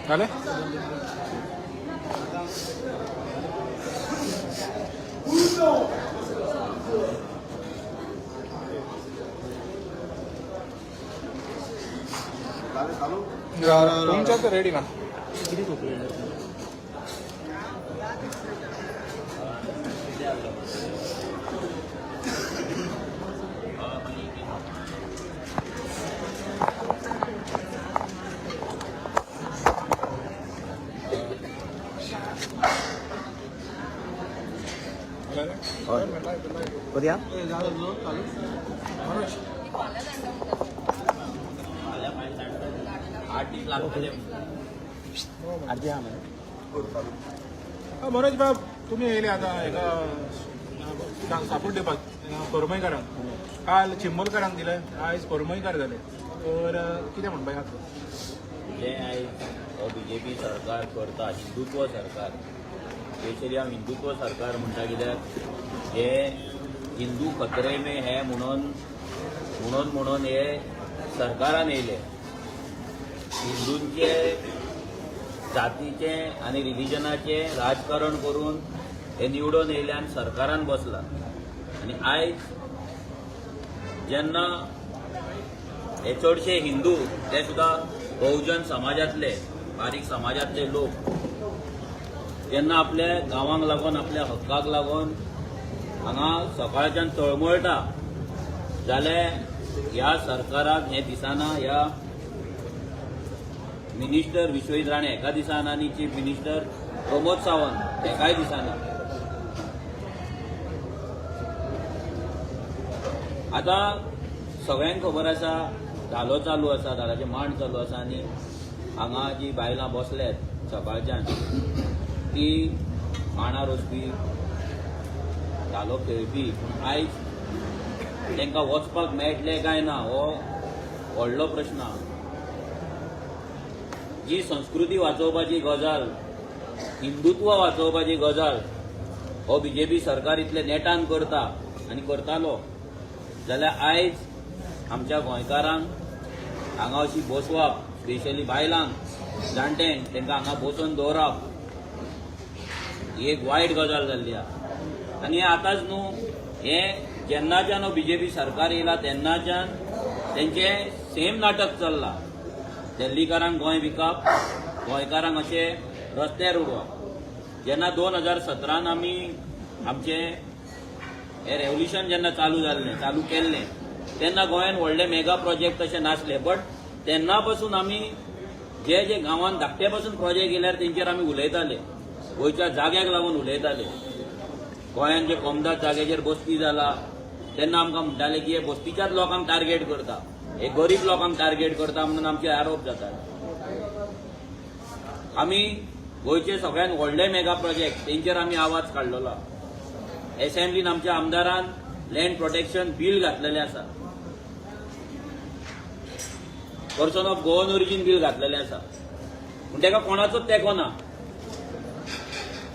जालें. तुमच्या तर रेडी ना. करूया. अर्धी हा मरे. मनोज बाब, तुम्ही येयले आता एका सपोर्ट दिवपाक करमयकारांक. काल चिंबलकारांक दिले, आयज करमयकार जाले, तर कितें म्हणपाचें आसा? जे आयज हो बीजेपी सरकार करता, हिंदुत्व सरकार, स्पेशली हांव हिंदुत्व सरकार म्हणटा, कित्याक हे हिंदू खतरे में है म्हणून म्हणून म्हणून हे सरकारान येयले. हिंदूंचे जातीचे आनी रिलिजनाचे राजकारण करून हे निवडून येयले आनी सरकारान बसला. आनी आयज जेन्ना हे चडशे हिंदू, ते सुद्दां बहुजन समाजातले, बारीक समाजातले लोक जेन्ना आपल्या गांवांक लागून, आपल्या हक्काक लागून हांगा सकाळच्यान तळमळटा जाल्यार ह्या सरकाराक हें दिसना. ह्या मिनिस्टर विश्वजीत राणे एका दिसाना आनी चीफ मिनिस्टर प्रमोद सावंत एकाय दिसाना. आतां सगळ्यांक खबर आसा, धालो चालू आसा, धालाचे मांड चालू आसा आनी हांगा जी बायलां बसल्यात सकाळच्यान, ती मांडार वचपी, धालो खेळपी. पूण आयज तांकां वचपाक मेळटलें काय ना हो व्हडलो प्रश्न आहा. जी संस्कृती वाचोवपाची गजाल, हिंदुत्व वाचोवपाची गजाल हो बीजेपी सरकार इतले नेटान करता आनी करतालो जाल्यार आयज आमच्या गोंयकारांक हांगा अशी बसवप, स्पेशली बायलांक, जाणट्यांक, तांकां हांगा बसोवन दवरप ही एक वायट गजाल जाल्ली आहा. आनी हें आतांच न्हू, हें जेन्नाच्यान हो बीजेपी सरकार येयला तेन्नाच्यान तेंचें सेम नाटक चल्लां. दिल्लीकारांक गोंय विकप, गोंयकारांक अशें रस्त्यार उडोवप. जेन्ना 2017न आमी आमचें हें रेव्होल्युशन जेन्ना चालू जाल्लें, चालू केल्लें, तेन्ना गोंयांत व्हडले मेगा प्रोजेक्ट तशे नासले. बट तेन्ना पासून आमी जे जे गांवांत धाकटे पासून प्रोजेक्ट येयल्यार तेंचेर आमी उलयताले, गोंयच्या जाग्याक लागून उलयताले. गोंयांत जे कोमदाद जाग्याचेर बस्ती जाला तेन्ना आमकां म्हणटाले की हे बस्तीच्याच लोकांक टार्गेट करता, हे गरीब लोकांक टार्गेट करता म्हणून आमचे आरोप जातात. आमी गोंयचे सगळ्यात व्हडले मेगा प्रोजेक्ट तेंचेर आमी आवाज काडलेलो. एसेंब्लीन आमच्या आमदारान लँड प्रोटेक्शन बील घातलेलें आसा, person of Goan origin bill घातलेलें आसा, पूण ताका कोणाचोच तेंको ना,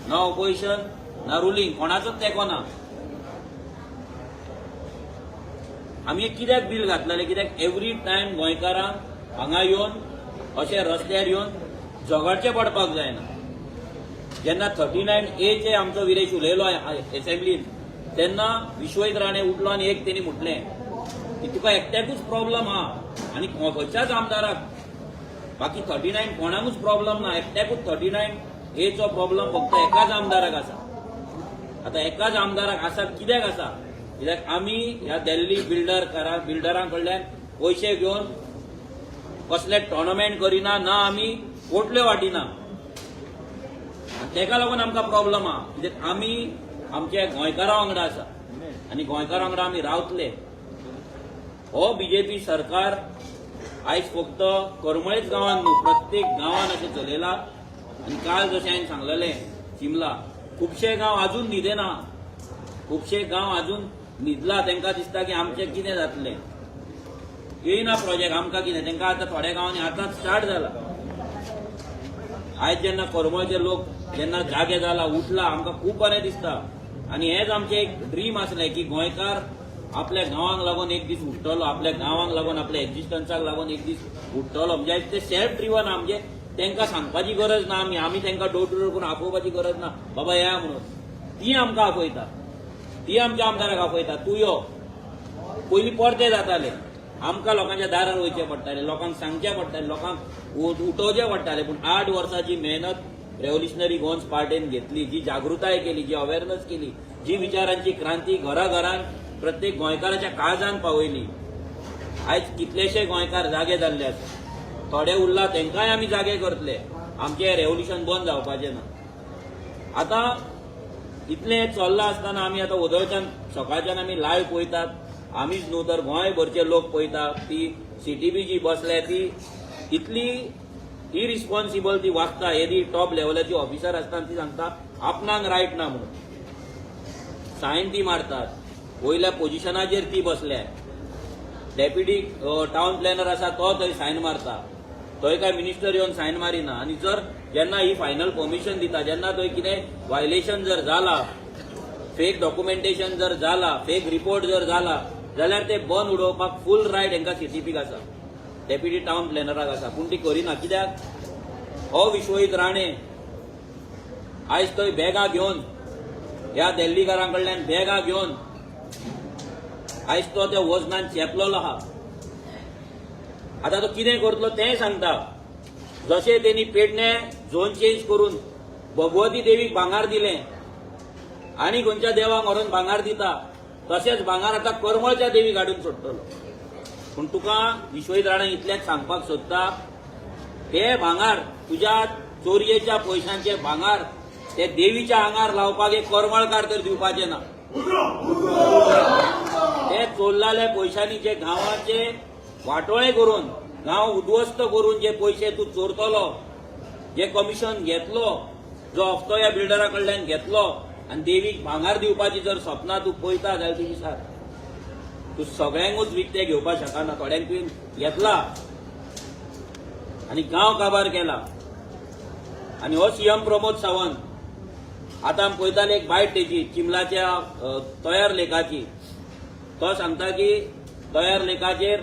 ना ऑपोजिशन ना रुलींग, कोणाचोच तेंको ना. आमी कित्याक बील घातलेलें? कित्याक एवरी टायम गोंयकारांक हांगा येवन अशें रस्त्यार येवन झगडचें पडपाक जायना. जेन्ना 39Aचे आमचो विरेश उलयलो एसेंब्लीन, तेन्ना विश्वजीत राणे उठलो आनी एक तेणी म्हटलें की तुका एकट्याकूच प्रॉब्लम आहा आनी खंयच्याच आमदाराक, बाकी 39 कोणाकूच प्रॉब्लम ना, एकट्याकूच 39Aचो प्रॉब्लम फक्त एकाच आमदाराक आसा. आतां एकाच आमदाराक आसा कित्याक आसा? कित्याक आमी ह्या दिल्ली बिल्डरां कडल्यान पयशे घेवन कसले टोर्नामेंट करिना, ना आमी पोटल्यो वाटिना. तेका लागून आमकां प्रॉब्लम आहा, कित्याक आमी आमच्या गोंयकारां वांगडा आसा आनी गोंयकारां वांगडा आमी रावतले. हो बीजेपी सरकार आयज फक्त करमळेच गांवांत न्हू, प्रत्येक गांवांत अशें चलयला. आनी काल जशें हांवें सांगलेलें, चिमला खुबशे गांव अजून न्हिदेना, खुबशे गांव अजून न्हिदला. तांकां दिसता की आमचें कितें जातलें, येयना प्रोजेक्ट, आमकां कितें. तांकां आतां थोड्या गांवांनी आतांच स्टार्ट जाला. आयज जेन्ना करमळचे लोक जेन्ना जागे जाला, उठला, आमकां खूब बरें दिसता. आनी हेंच आमचें एक ड्रीम आसलें की गोंयकार आपल्या गांवांक लागून एक दीस उठ्ठलो, आपल्या गांवांक लागून, आपल्या एक्झिस्टन्साक लागून एक दीस उठ्ठलो. म्हणजे आयज ते सेल्फ ड्रिवन आहा. म्हणजे तांकां सांगपाची गरज ना. आमी आमी तांकां डोर टू डोर करून आपोवपाची गरज ना, बाबा या म्हणून. ती आमकां आपयता, ती आमच्या आमदाराक आपयता, तूं यो. पयलीं परते जाताले, आमकां लोकांच्या दारार वयचें पडटालें, लोकांक सांगचें पडटालें, लोकांक उठोवचें पडटालें. पूण 8 वर्सांची मेहनत रेव्होल्युशनरी गोवन्स पार्टीन घेतली, जी जागृताय केली, जी अवेरनस केली, जी विचारांची क्रांती घराघरान प्रत्येक गोंयकाराच्या काळजान पावयली, आयज कितलेशे गोंयकार जागे जाल्ले आसा. थोडे उरला, तांकांय आमी जागे करतले. आमचें रेव्होल्युशन बंद जावपाचें ना. आतां इतलें चल्लां आसतना आमी आतां ओदोळच्यान सकाळच्यान आमी लायव्ह पळयतात. आमीच न्हू तर गोंयभरचे लोक पळयतात. ती सीटीपी जी बसल्या ती इतली इरिस्पॉन्सिबल ती वागता. येदी टॉप लेवलाची ऑफिसर आसतना ती सांगता आपणाक रायट ना म्हणून. सायन ती मारतात, वयल्या पोजिशनाचेर ती बसल्या. डेप्युटी टावन प्लॅनर आसा तो थंय सायन मारता, थंय काय मिनिस्टर येवन सायन मारिना. आनी जर जेन्ना ही फायनल परमिशन दिता, जेन्ना थंय कितें व्हायलेशन जर जाला, फेक डॉक्युमेंटेशन जर जाला, फेक रिपोर्ट जर जाला, जाल्यार ते बंद उडोवपाक फूल रायट हांकां सीटीपीक आसा, डेप्युटी टावन प्लॅनराक आसा. पूण ती करिना. कित्याक? हो विश्वजीत राणे आयज थंय बॅगां घेवन, ह्या दिल्लीकारां कडल्यान बॅगां घेवन आयज तो त्या वजनान चेपलेलो आहा. आतां तो कितें करतलो तेंय सांगता. जशें तेणी पेडणे झोन चेंज करून भगवती देवीक भांगार दिलें आनी खंयच्या देवाक व्हरून भांगार दिता, तशेंच भांगार आतां करमळच्या देवीक हाडून सोडटलो. पूण तुका विश्वजीत राणे इतलेंच सांगपाक सोदता, ते भांगार, तुज्या चोरयेच्या पयशांचे भांगार ते देवीच्या आंगार लावपाक एक करमळकार तर दिवपाचे ना. ते चोरलेल्या पयशांनी जे गांवाचे वाटोळे करून, गांव उद्ध्वस्त करून जे पयशे तूं चोरतलो, जे कमिशन घेतलो, जो हप्तो ह्या बिल्डरा कडल्यान घेतलो आनी देवीक भांगार दिवपाची जर सपनां तूं पळयता जाल्यार तूं विसार. तूं सगळ्यांकूच विकते घेवपाक शकना. थोड्यांक तुवें घेतला आनी गांव काबार केला. आनी हो सीएम प्रमोद सावंत, आतां आमी पळयताले एक बायट तेजी चिमलाच्या तयार लेकाची. तो सांगता की तयार लेकाचेर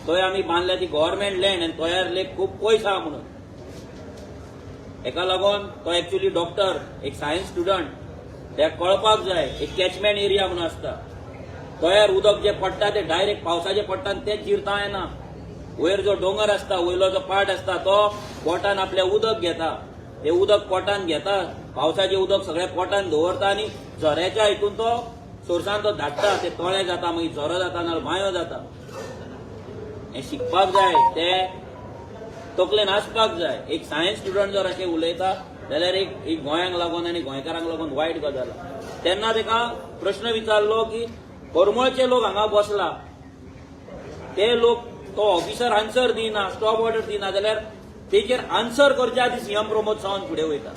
थंय आमी बांदल्या ती गव्हर्मेंट लँड आनी तयार लेक खूब पयस आहा म्हणून. हेका लागून तो एक्चुअली डॉक्टर, एक सायन्स स्टुडंट, तेका कळपाक जाय एक कॅचमेंट एरिया म्हणून आसता. तयार उदक जे पडटा ते डायरेक्ट पावसाचे पडटा आनी तेच जिरता येना. वयर जो दोंगर आसता, वयलो जो पार्ट आसता, तो पोटान आपल्या उदक घेता. ते उदक पोटान घेता, पावसाचें उदक सगळें पोटान दवरता आनी झऱ्याच्या हितून तो सोर्सान तो धाडटा. ते तळे जाता, मागीर झरो जाता, नाल्यार बांयो जाता. हें शिकपाक जाय, ते तकलेन आसपाक जाय. एक सायन्स स्टुडंट जर अशें उलयता जाल्यार एक एक गोंयांक लागून आनी गोंयकारांक लागून वायट गजाल. तेन्ना ताका प्रश्न विचारलो की करमळचे लोक हांगा बसला, ते लोक, तो ऑफिसर आन्सर दिना, स्टॉप ऑर्डर दिना, जाल्यार तेचेर आन्सर करच्या आदीं सीएम प्रमोद सावंत फुडें वयता.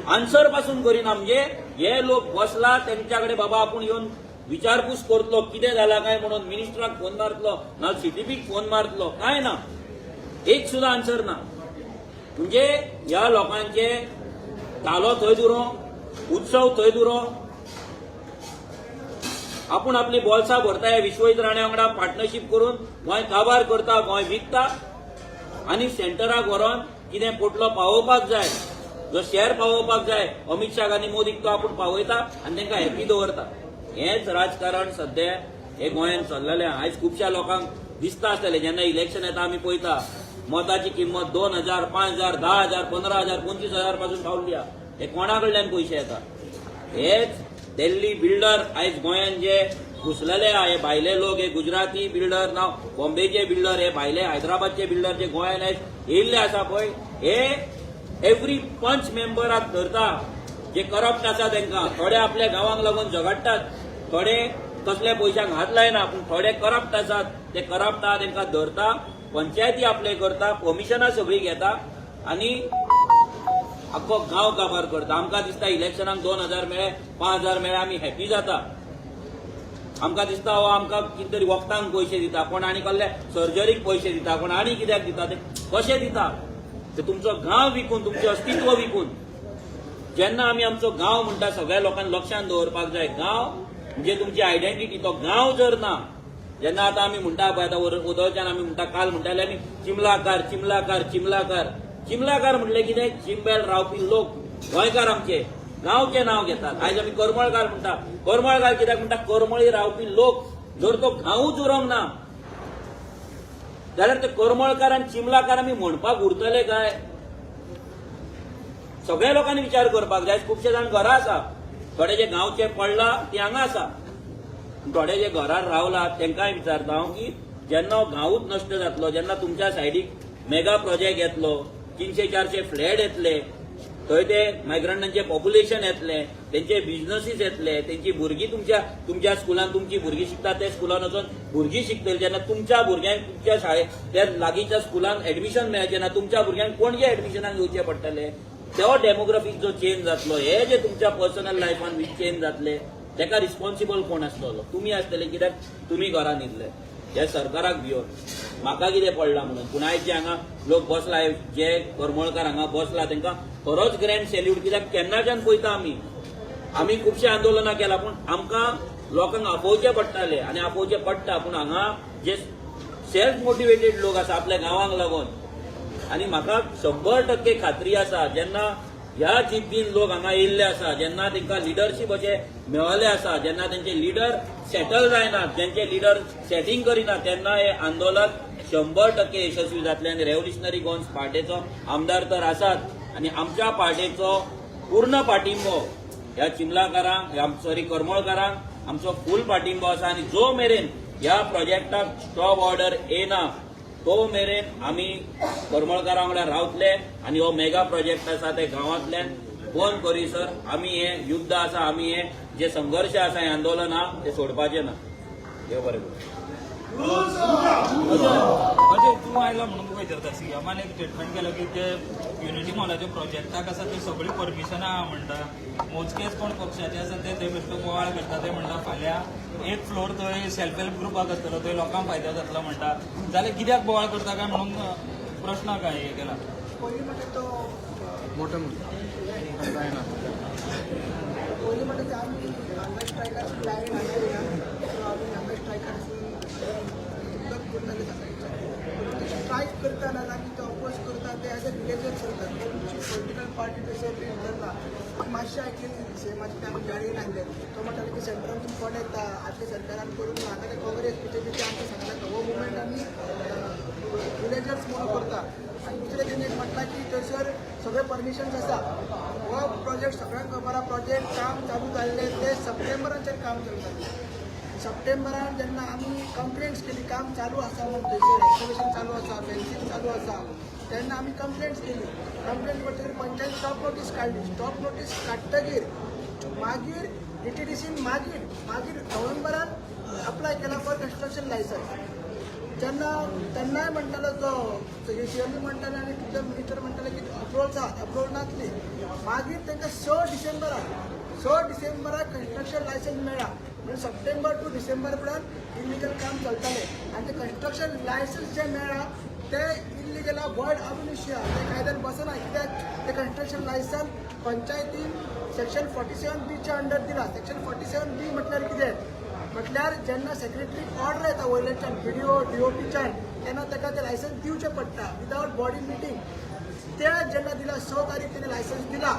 आन्सर पासून करिना. म्हणजे हे लोक बसला तेंच्या कडेन बाबा आपूण येवन विचारपूस करतलो कितें जाला काय म्हणून, मिनिस्टराक फोन मारतलो ना, सीटीपीक फोन मारतलो, काय ना, एक सुद्दां आन्सर ना. म्हणजे ह्या लोकांचे धालो थंय दुरो, उत्सव थंय दुरो. आपूण आपली बोल्सां भरता, ह्या विश्वजीत राणे वांगडा पार्टनरशीप करून गोंय काबार करता, गोंय विकता आनी सेंटराक व्हरोन कितें पोटलो पावोवपाक जाय, जो शेअर पावोवपाक जाय अमित शाह आनी मोदीक, तो आपूण पावयता आनी तांकां हॅपी दवरता. हेंच राजकारण सध्या हे गोंयांत चल्लेलें आहा. आयज खुबश्या लोकांक दिसता आसतलें, जेन्ना इलेक्शन येता आमी पळयता मताची किंमत 2000, 5000, 10,000, 15,000, 25,000 पासून पावली आहा. हे कोणा कडल्यान पयशे येता? हेच दिल्ली बिल्डर आयज गोंयांत जे घुसलेले आहा, हे भायले लोक, हे गुजराती बिल्डर नाव बॉम्बेचे बिल्डर, हे भायले हैदराबादचे बिल्डर जे गोंयांत आयज येयल्ले आसा पळय, हे एवरी पंच मेंबराक धरता जे करप्ट आसा तांकां. थोडे आपल्या गांवांक लागून झगडटात, थोडे कसल्या पयशांक हात लायना, पूण थोडे करप्ट आसात, ते करप्ट आहा तांकां धरता, पंचायती आपले करता, परमिशनां सगळीं घेता आनी आख्खो गांव काबार करता. आमकां दिसता इलेक्शनाक 2000 मेळ्ळे, 5000 मेळ्ळे, आमी हॅपी जाता. आमकां दिसता हो आमकां कितें तरी वखदांक पयशे दिता, कोण आनी कसले सर्जरीक पयशे दिता, कोण आनी कित्याक दिता. ते कशे दिता? तर तुमचो गांव विकून, तुमचें अस्तित्व विकून. जेन्ना आमी आमचो गांव म्हणटा, सगळ्या लोकांक लक्षांत दवरपाक जाय, गांव म्हणजे तुमची आयडेंटिटी. तो गांव जर ना, जेन्ना आतां आमी म्हणटा पळय, आतां ओदोळच्यान आमी म्हणटा, काल म्हणटाले आमी चिमलाकार, चिमलाकार, चिमलाकार. चिमलाकार म्हणले कितें? चिंबेल रावपी लोक गोंयकार आमचे गांवचें नांव घेतात. आयज आमी करमळकार म्हणटा. करमळकार कित्याक म्हणटा? करमळी रावपी लोक. जर तो गांवूच उरोंक ना जाल्यार ते करमळकार आनी चिमलाकार आमी म्हणपाक उरतले काय? सगळ्या लोकांनी विचार करपाक जाय. खुबशे जाण घरा आसा, थोडे जे गांवचे पडला ते हांगा आसा, थोडे जे घरार रावला तांकांय विचारता हांव की जेन्ना हो गांवूच नश्ट जातलो, जेन्ना तुमच्या सायडीक मेगा प्रोजेक्ट येतलो, 300 400 फ्लॅट येतले, थंय ते मायग्रंटांचे पॉप्युलेशन येतले, तेंचे बिझनसीस येतले, तेंची भुरगीं तुमच्या तुमच्या स्कुलान, तुमची भुरगीं शिकता त्या स्कुलान वचून भुरगीं शिकतली. जेन्ना तुमच्या भुरग्यांक तुमच्या शाळेत त्या लागींच्या स्कुलान एडमिशन मेळचें ना, तुमच्या भुरग्यांक पणजे एडमिशनाक येवचें पडटलें. तो डेमोग्राफीक जो चेंज जातलो, हे जे तुमच्या पर्सनल लायफान चेंज जातले, तेका रिस्पॉन्सिबल कोण आसतलो? तुमी आसतले. कित्याक तुमी घरा न्हिदले ह्या सरकाराक भिवन, म्हाका कितें पडलां म्हणून. पूण आयज जे हांगा लोक बसला, जे करमळकार हांगा बसला, तांकां खरोच ग्रँड सॅल्यूट. कित्याक केन्नाच्यान पळयता आमी, आमी खुबशे आंदोलनां केला, पूण आमकां लोकांक आपोवचें पडटालें आनी आपोवचें पडटा. पूण हांगा जे सेल्फ मोटिवेटेड लोक आसा आपल्या गांवांक लागून, आनी म्हाका 100% खात्री आसा, जेन्ना ह्या जिद्दीन लोक हांगा येयल्ले आसा, जेन्ना तांकां लिडरशीप अशें मेळ्ळें आसा, जेन्ना तेंचे लिडर सेटल जायनात, जेंचे लिडर सेटींग करिनात, तेन्ना हे आंदोलन 100% यशस्वी जातलें. आनी रेव्होल्युशनरी गोवन्स पार्टेचो आमदार तर आसात आनी आमच्या पार्टेचो पूर्ण पाठिंबो ह्या चिमलाकारांक, सॉरी, करमळकारांक आमचो फूल पाठिंबो आसा. आनी जो मेरेन ह्या प्रोजेक्टाक स्टॉप ऑर्डर येना तो मेरेन आमी करमळकारां वांगडा रावतले आनी हो मेगा प्रोजेक्ट आसा ते गांवांतल्यान बंद करीसर आमी हे युद्ध आसा, आमी हे जे संघर्श आसा, हे आंदोलन आहा, ते सोडपाचे ना. देव बरें करूं. अजय, तूं आयला म्हणून तुका विचारता. सीएमान एक स्टेटमेंट केलं की ते युनिटी मॉलाच्या प्रोजेक्टाक आसा ते सगळी परमिशनां आहा म्हणटा. मोजकेच कोण पक्षाचे आसा ते थंय बेश्टो बोवाळ करता. ते म्हणटा फाल्यां एक फ्लोर थंय सेल्फ हेल्प ग्रुपाक आसतलो, थंय लोकांक फायदो जातलो म्हणटा. जाल्यार कित्याक बोवाळ करता काय म्हणून प्रश्न काय हे केला. पयलीं म्हणटा तो मोठं जायना. पयलीं म्हणटा ते आमी हंगर स्ट्रायकार लायन आयली ना, सो आमी हंगर स्ट्रायकार उदक करताले सकाळचे. पूण ते स्ट्रायक करता ना की ते अपोज करता, ते एज अ विलेजर करतात. तुमची पॉलिटिकल पार्टी तसो बी ना. मातशें आयकली सीएमाची, ते आमी गाडी नासले. तो म्हणटाले की सेंट्रान कोण येता, आदल्या सरकारान करूंक ना. आतां ते काँग्रेस बीजेपीचे आमकां सांगता. हो मुवमेंट आमी विलेजर्स म्हणून करता. आनी दुसरें तेणी एक म्हटलां की थंयसर सगळे परमिशन्स आसा. हो प्रोजेक्ट सगळ्यांक खबर आहा. प्रोजेक्ट काम चालू जाल्लें ते सप्टेंबराचेर काम चालू जाल्लें. सप्टेंबरान जेन्ना आमी कंप्लेंट्स केली, काम चालू आसा म्हूण, थंयसर एक्सकवेशन चालू आसा, फेन्सींग चालू आसा, तेन्ना आमी कंप्लेंट्स केली. कंप्लेंट करतकीर पंचायत स्टॉप नोटीस काडली. स्टॉप नोटीस काडटकीर मागीर डीटीडीसीन मागीर मागीर नोव्हेंबरान अप्लाय केला फॉर कन्स्ट्रक्शन लायसन्स. जेन्ना तेन्नाय म्हणटालो तो सी एम म्हणटाले आनी तुमचे मिनिस्टर म्हणटाले की अप्रुवल आहा. अप्रुवल नासली. मागीर तांकां 6 डिसेंबराक कन्स्ट्रक्शन लायसन्स मेळ्ळा. म्हणजे सप्टेंबर टू डिसेंबर पर्यंत इलिगल काम चलतालें. आनी ते कन्स्ट्रक्शन लायसन्स जें मेळ्ळा ते इलिगल, वॉयड अब इनिशियो आहा. ते कायद्यान बसना. कित्याक ते कन्स्ट्रक्शन लायसन्स पंचायतीन सेक्शन 47 बीच्या अंडर दिला. सेक्शन 47 बी म्हटल्यार कितें? म्हटल्यार जेन्ना सेक्रेटरीक ऑर्डर येता वयल्याच्यान, बीडीओ डीओपीच्यान, तेन्ना ताका ते लायसन्स दिवचें पडटा विदावट बॉडी मिटींग. ते जेन्ना दिला, 6 तारीख तेणे लायसन्स दिला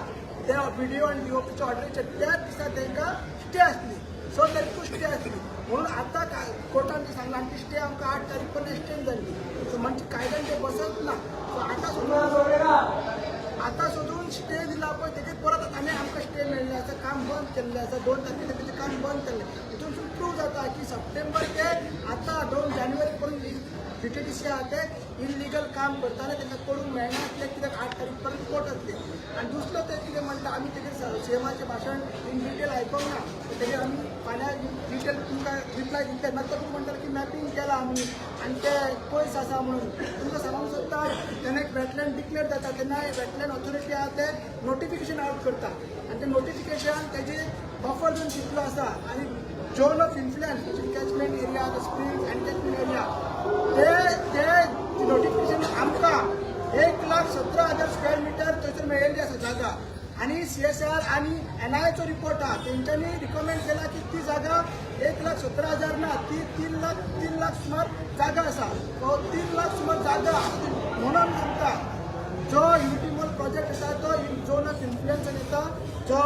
त्या बीडीओ आनी डीओपीच्या ऑर्डरीचेर, त्याच दिसा तांकां स्टे आसली. 6 तारीख स्टे आसली म्हणून आतां कोर्टान ती सांगलां आनी ती स्टे आमकां 8 तारीख पर्यंत एक्सटेंड जाल्ली. सो म्हणजे कायद्यान ते बसत ना. सो आतां सोदून स्टे दिला पळय, तेजेर परत आनी आमकां स्टे मेळ्ळें आसा. काम बंद केल्लें आसा. 2 तारखेर तेजें काम बंद केल्लें. हितूनसून प्रूव जाता की सप्टेंबर ते आतां 2 जानेवारी पर्यंत डीटीडीसी आहा ते इलिगल काम करताले. तांकां करूंक मेळनासलें, कित्याक 8 तारीख पर्यंत कोर्ट आसली. आनी दुसरो ते कितें म्हणटा, आमी तेजेर सीएमाचें भाशण इन डिटेल आयकोंक ना. तेजेर आमी फाल्यां डिटेल तुमकां रिप्लाय दितले. मागीर तो म्हणटाले की मॅपिंग केलां आमी आनी ते पयस आसा म्हणून. तुमकां सांगूंक सोदता, जेन्ना एक वेटलँड डिक्लेअर जाता तेन्ना वेटलँड ऑथॉरिटी आहा ते नोटिफिकेशन आउट करता आनी ते नोटिफिकेशन तेजे बफर झोन कितलो आसा आनी zone of influence, catchment area, spring and catchment area, ते ते नोटिफिकेशन आमकां 1,17,000 थंयसर मेळिल्ली आसा जागा आनी सीएसआर आनी एनआयचो रिपोर्ट आहा. तेंच्यांनी रिकमेंड केला की ती जागा 1,17,000 ना, ती 3 लाख, 3 लाख सुमार जागा आसा. तो 3 लाख सुमार जागा म्हणून सांगता, जो युनिटी मॉल प्रोजेक्ट आसा तो झोन ऑफ इन्फ्लुएन्सान येता, जो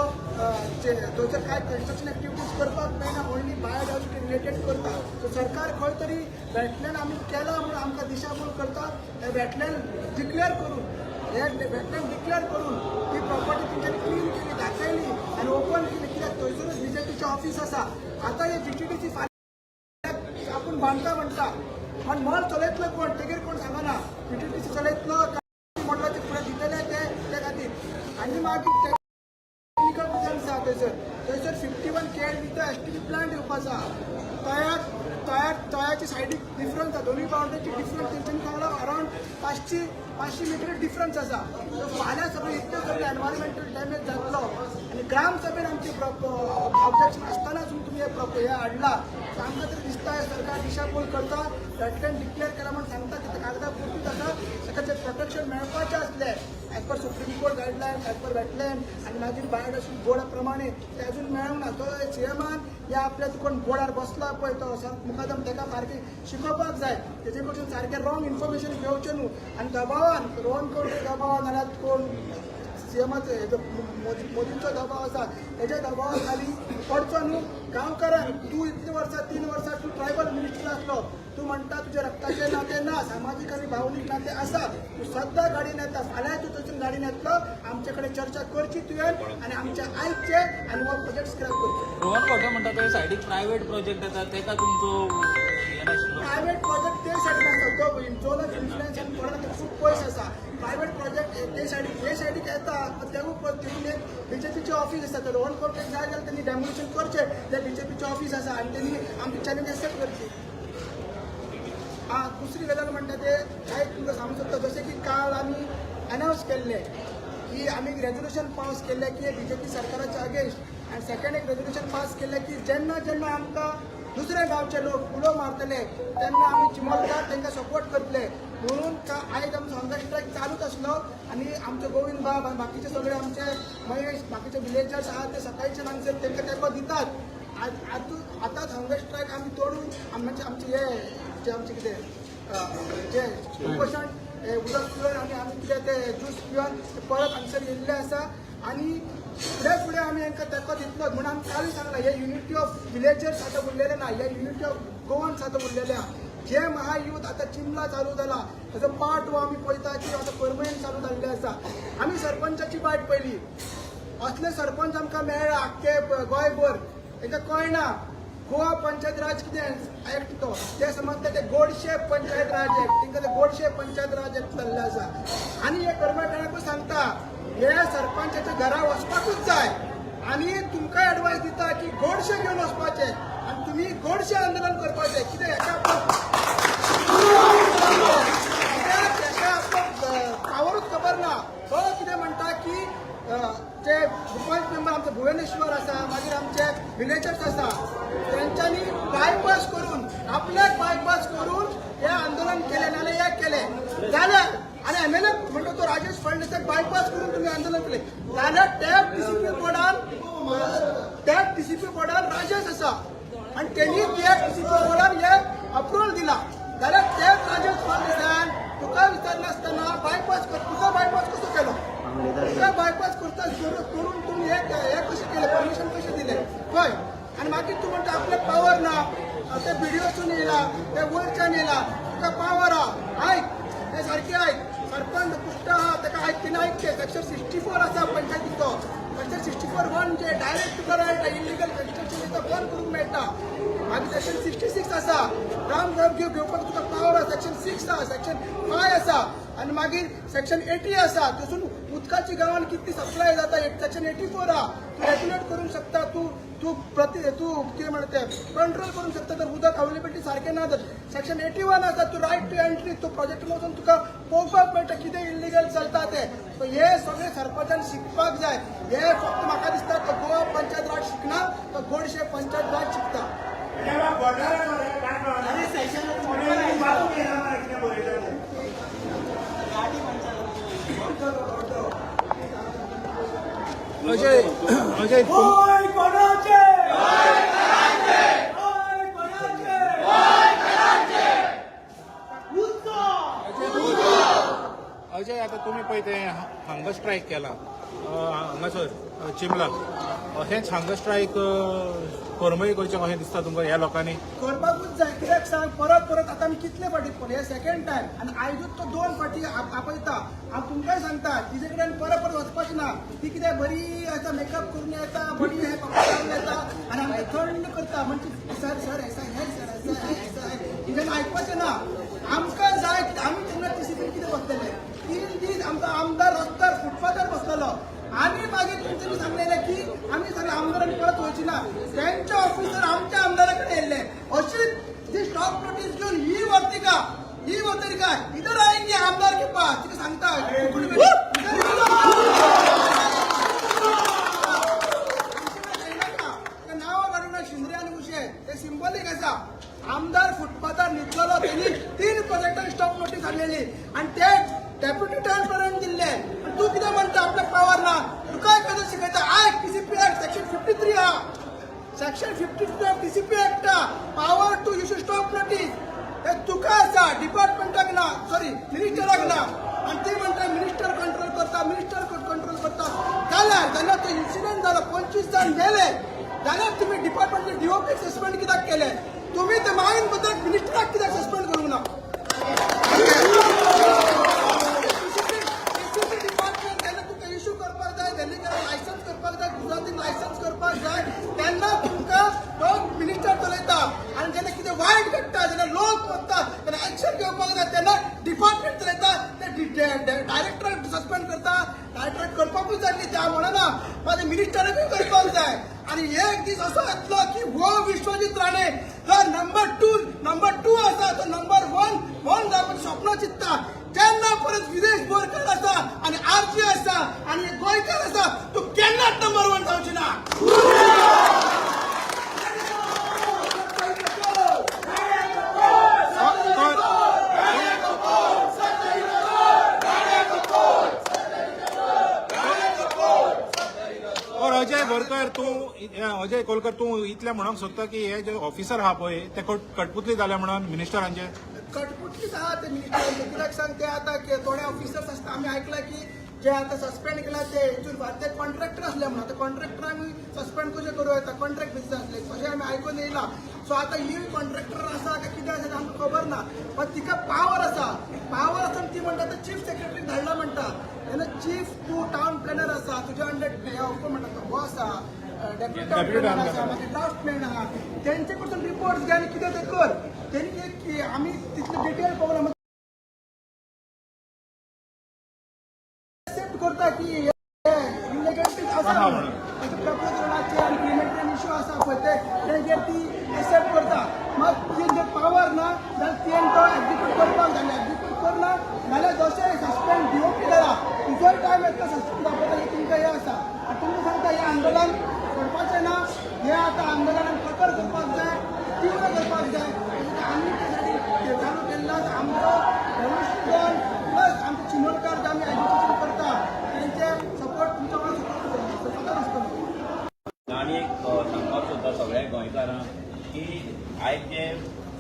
थंयसर कांय कन्स्ट्रक्शन एक्टिविटीज करपाक मेळना, ओन्ली बायोडायवर्सिटी रिलेटेड करता. सो सरकार खंय तरी वेटलँड आमी केला म्हणून आमकां दिशाभूल करता. हे वेटलँड डिक्लेअर करून, हे वेटलँड डिक्लेअर करून ती प्रॉपर्टी तेंच्यांनी क्लीन केली, दाखयली आनी ओपन केली, कित्याक थंयसरूच बीजेपीचें ऑफीस आसा. आतां हे जीटीडीसी फाल्यां आपूण बांदता म्हणटा, पण मॉल चलयतलो कोण? तेगेर कोण सांगना. जीटीडीसी चलयतलो काय मॉडलाचे फुडें दितले ते त्या खातीर. आनी मागीर टेक्निकल प्रिजन्स आहा थंयसर. थंयसर 51 केएलवीचो एसटीपी प्लांट येवपाचो आहा. तळ्याक तळ्याक तळ्याची सायडीक डिफरन्स आहा, दोनूय बाउंड्रीची डिफरन्स तेंच्यांनी सांगला अरावंड 500 500 मिटर डिफरन्स आसा. सो फाल्यां सगळें इतलें सगळें एनवायरमेंटल डॅमेज जातलो आनी ग्रामसभेन आमची ऑब्जेक्शन आसतना तुमी हे हाडला. सो आमकां तरी दिसता हे सरकार दिशाभूल करता. वेटलँड डिक्लेअर केला म्हूण सांगता की ते कागदां पुरतीच आसा. ताका जे प्रोटेक्शन मेळपाचें आसलें as per Supreme Court guideline, as per wetland आनी मागीर बायोडायवर्सिटी बोर्डा प्रमाणे, ते अजून मेळूंक ना. तो सीएमान या आपल्या कोण बोर्डार बसला पळय तो मुकादम, ताका सारकें शिकोवपाक जाय. तेजे कडसून सारकें रॉंग इन्फॉर्मेशन घेवचें न्हू आनी दबावान, रोहन खंवटे दबावान नाल्यार कोण सीएमाचो हेजो मोदींचो दबाव आसा, तेज्या दबावा खाली पडचो न्हू. गांवकारांक तूं इतलीं वर्सां, 3 वर्सां तूं ट्रायबल मिनिस्टर आसलो. तूं म्हणटा तुज्या रक्ताचें नातें ना, सामाजीक आनी भावनीक नातें आसा. तूं सद्दां गाडयेन येता, फाल्यां तूं थंयसून गाडयेन येतलो. आमचे कडेन चर्चा करची तुवें आनी आमचें आयकचें आनी हो प्रोजेक्ट स्क्रॅप करचो. रोहन खंवटे म्हणटा ते सायडीक प्रायव्हेट प्रोजेक्ट येता, तेका तुमचो हे नाशिल्लो. प्रायव्हेट प्रोजेक्ट ते सायडीन आसा. तो झोन ऑफ इन्फ्लुएन्स आनी पडना, ते खूब पयस आसा. प्रायव्हेट प्रोजेक्ट ते सायडीक, हे सायडीक येता तेवूय तितून एक बीजेपीचें ऑफीस आसा. तर रोहन खंवटे जाय जाल्यार तेणी डेमोलिशन करचें ते बीजेपीचें ऑफीस आसा आनी तेणी आमची चॅलेंज एक्सेप्ट करची. आं, दुसरी गजाल म्हणटा ते आयज तुमकां सांगूंक सोदता, जशें की काल आमी अनावन्स केल्लें की आमी एक रेजोल्युशन पास केल्लें की बीजेपी सरकाराच्या अगेन्स्ट आनी सेकंड एक रेजोल्युशन पास केल्लें की जेन्ना जेन्ना आमकां दुसऱ्या गांवचे लोक उलो मारतले तेन्ना आमी चिमोलकार तांकां सपोर्ट करतले म्हणून. का आयज आमचो हंगर स्ट्रायक चालूच आसलो आनी आमचो गोविंद बाब आनी बाकीचे सगळे आमचे महेश, बाकीचे विलेजर्स आहात, ते सकाळचे हांगसर तांकां तेंको दितात. आज आतांच हंगर स्ट्रायक आमी तोडून आमचे आमचे हे जे आमचे कितें जे उपोशण, हे उदक पिवन आनी आमी कितें ते ज्यूस पिवन ते परत हांगसर येयल्ले आसा आनी फुडें फुडें आमी हांकां तेंको दितलोच म्हणून आमी कालूय सांगलां. हे युनिटी ऑफ विलेजर्स आतां उरलेले ना, हे युनिटी ऑफ गोवन्स आतां उरलेले आहा. जे महायुद्ध आतां चिमला चालू जाला, ताजो पार्ट हो आमी पळयता की आतां करमळेन चालू जाल्ले आसा. आमी सरपंचाची बायट पळयली. असले सरपंच आमकां मेळ्ळा आख्खे गोंयभर. तांकां कळना गोवा पंचायत राज कितें एक्ट तो. ते समजता ते गोडशे पंचायत राज एक्ट. तांकां ते गोडशे पंचायत राज एक्ट जाल्ले आसा. आनी हे कर्नाटकाकूय सांगता, हे सरपंचाच्या घरा वचपाकूच जाय आनी तुमकां एडवायस दिता की गोडशे घेवन वचपाचे आनी तुमी गोडशे आंदोलन करपाचें. कितें कित्याक हेका आपलो पावरूच खबर ना. तो कितें म्हणटा की जे पंच मेंबर आमचे भुवनेश्वर आसा, मागीर आमचे विलेजर्स आसा, तेंच्यांनी बायपास करून, आपल्याक बायपास करून हे आंदोलन केलें नाल्यार हे केलें जाल्यार आनी एमएलए म्हणटा तो राजेश फळनेसाक बायपास करून तुमी आंदोलन केलें जाल्यार त्या डीसीपी बोर्डान राजेश आसा आनी तेणी त्या डीसीपी बोर्डान हे अप्रुवल दिला जाल्यार तेच राजेश फळनेसान तुका विचारनासतना बायपास कर, तुका बायपास कसो केलो? तुका बायपास करता करून तुम्ही हे हे कशें केलें? परमिशन कशें दिलें खंय? आनी मागीर तूं म्हणटा आपल्याक पावर ना. ते बिडिओसून येयला, ते वयरच्यान येयला, तुका पावर आहा. आयक, हे सारकें आयक. सरपंच कुश्ट आहा, ताका आयक, तिणें आयकचें. सेक्शन 64 आसा पंचायतीचो, सेक्शन 64(1) जे डायरेक्ट तुका रायट इलिगल कन्स्ट्रक्शन बंद करूंक मेळटा. मागीर सेक्शन 66 आसा, ग्राम घेवपाक तुका पावर आसा. सेक्शन 6 आसा, सेक्शन 5 आसा आनी मागीर सेक्शन 80 आसा. थंयसून उदकाची गांवान कितली सप्लाय जाता. सेक्शन 84 आहा, तूं रेग्युलेट करूंक शकता, तूं तूं प्रति तूं कितें म्हणटा तें कंट्रोल करूंक शकता तर उदक अवेलेबिलिटी सारकें ना तर. सेक्शन 81 आसा, तूं रायट टू एंट्री, तूं प्रोजेक्ट वचून तुका पळोवपाक मेळटा कितें इलिगल चलता तें. सो हे सगळे सरपंचान शिकपाक जाय. हे फक्त म्हाका दिसता तो गोवा पंचायत राज शिकना, तो गोडशे पंचायत राज शिकता. अरे सेशन. अजय, अजय, होय कोणाचे? होय कोणाचे? उत्सव! अजय, आता तुम्ही पळय ते हंगर स्ट्रायक केला हांगासर चिमला, हेंच हंगर स्ट्रायक करमय करचें कशें दिसता तुमकां ह्या लोकांनी? करपाकूच जाय. कित्याक सांग, परत परत आतां आमी कितले फाटी पळय, हे सेकंड टायम आनी आयजूच तो दोन फाटी आपयता. हांव तुमकांय सांगता, तिजे कडेन परत परत वचपाचें ना. ती कितें बरी आतां मेकअप करून येता, बरी हे कपडे घालून येता आनी आमकां थंड करता. म्हणजे सर सर ऐसा है, सर ऐसा है, ऐसा है. तिच्यान आयकपाचें ना. आमकां जाय कितें, आमी तेन्ना टीसीपीन कितें बसलेले 3 दीस, आमचो आमदार रस्त्यार फुटपाथार बसलेलो आनी मागीर तेंच्यांनी सांगलेलें की आमी सगळे आमदारांनी परत वयची ना. तेंचे ऑफिसर आमच्या आमदारा कडेन येयल्ले. अशीच जी स्टॉप नोटीस घेवन ही वर्तिका, ही वर्तिका इधर आएंगे आमदार के पास. तिका सांगता, इधर नांवां काडून शिंद्रे आनी उशे ते सिंबॉलीक आसा. आमदार फुटपाथार न्हिदलेलो, तेणी तीन प्रोजेक्टांक स्टॉप नोटीस हाडलेली आनी ते डेप्युटी ट्रान्सफरान दिल्ले. आनी तूं कितें म्हणटा आपल्याक पावर ना? तुकाय कसो शिकयता? आयक, TCP Act section 53 आहा. Section 53 of TCP Act, power to issue stop notice हे तुका आसा, डिपार्टमेंटाक ना, सॉरी, मिनिस्टराक ना. आनी ती म्हणटा मिनिस्टर कंट्रोल करता, मिनिस्टर कंट्रोल करता. जाल्यार जेन्ना तो इन्सिडंट जालो, 25 जाण गेले, जाल्यार तुमी डिपार्टमेंटचे डीओपी सस्पेंड कित्याक केले? तुमी ते मागीर बद्दल मिनिस्टराक कित्याक सस्पेंड करूंक ना? डिपार्टमेंट जेन्ना तुका इशू करपाक जाय, दिल्लीकार लायसन्स करपाक जाय, गुजरातीन लायसन्स करपाक जाय, तेन्ना तुमकां तो मिनिस्टर चलयता. आनी जेन्ना कितें वायट घडटा, जेन्ना लोक मरता, तेन्ना एक्शन घेवपाक जाय, तेन्ना डिपार्टमेंट चलयता. ते डायरेक्टर सस्पेंड करता. डायरेक्टर करपाकूच जाय न्ही, ते हांव म्हणना, मागीर मिनिस्टराकूय करपाक जाय. आनी एक दीस असो येतलो की हो विश्वजीत राणे जो नंबर टू आसा, तो नंबर वन वन जावपाचें स्वप्न चिंतता. जेन्ना परत विदेश बोरकर आसा आनी आरजी आसा आनी गोंयकार आसा, तूं केन्नाच नंबर वन जावची ना. और अजय बोरकर, तूं, अजय कोलकर, तूं इतलें म्हणूंक सोदता की हे जे ऑफिसर आहा पळय ते कटपुतली जाले म्हणून मिनिस्टरांचे? कटपुटलीच आहा ते मिनिस्टर. कित्याक सांग, ते आतां थोडे ऑफिसर्स आसता, आमी आयकलां की जे आतां सस्पेंड केला ते हितून ते कॉन्ट्रॅक्टर असले म्हणून. आतां कॉन्ट्रॅक्टरांक सस्पेंड कशें करूं येता? कॉन्ट्रॅक्ट बेसीस आसले अशें आमी आयकून येयलां. सो आतां ही कॉन्ट्रॅक्टर आसा काय कितें आसा तें आमकां खबर ना, पण तिका पावर आसा. पावर आसा, ती म्हणटा आतां चीफ सेक्रेटरीक धाडला म्हणटा. तेन्ना चीफ तूं टावन प्लॅनर आसा, तुज्या अंडर हे म्हणटा तो हो आसा, डेप्युटी टावन प्लॅनर आसा, मागीर ड्राफ्टमॅन आहा, तेंचे कडसून रिपोर्ट्स घे आनी कितें तें कर. तेणी की आमी तितले डिटेल पळोवना, एक्सेप्ट करता की हे इलिगॅलिटीज आसा म्हणून. ताचे प्रपोजलाचे आनी क्रिमेटरीयन इशू आसा पळय ते तेजेर ती एक्सेप्ट करता. मात तेंचे पावर ना जाल्यार तें तो एक्झिक्यूट करपाक जाय. एक्झिक्यूट करना जाल्यार जशें सस्पेंड डीओपी जाला, तुजोय टायम येतलो सस्पेंड जावपाचो. हें तुमकां हें आसा. आनी तुमकां सांगता, हें आंदोलन सोडपाचें ना. हें आतां आंदोलनान प्रखर करपाक जाय, तीव्र करपाक जाय. आमी ते साठी चालू केल्लो आमचो रेव्होल्युशन प्लस आमचे चिमोलकार जे आमी एज्युकेशन करता तेंचे सपोर्ट, तुमच्या वांगडा सपोर्ट सदांच आसतलो. आनी एक सांगपाक सोदता सगळ्या गोंयकारांक की आयज जे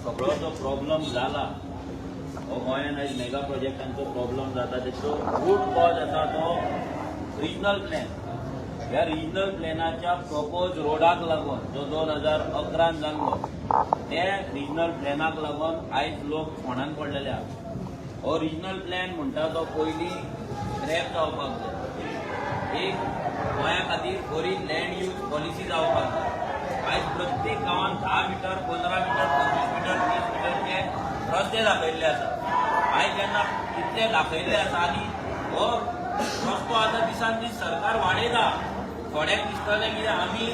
सगळो जो प्रॉब्लम जाला हो गोंयान, आयज मेगा प्रोजेक्टांचो प्रॉब्लम जाता, तेचो रूट कॉज आसा तो रिजनल प्लॅन. ह्या रिजनल प्लॅनाच्या प्रपोज रोडाक लागून जो 2011न जाल्लो, ते रिजनल प्लॅनाक लागून आयज लोक फोंडान पडलेले आसा. हो रिजनल प्लॅन म्हणटा तो पयलीं स्क्रॅप जावपाक जाय. एक गोंया खातीर बरी लँड यूज पॉलिसी जावपाक जाय. आयज प्रत्येक गांवांत 10 मिटर, 15 मिटर, 25 मिटर, 30 मिटरचे रस्ते दाखयल्ले आसा. आयज जेन्ना इतले दाखयल्ले आसा आनी हो रस्तो आतां दिसान दीस सरकार वाडयता, थोड्यांक दिसतलें कितें, आमी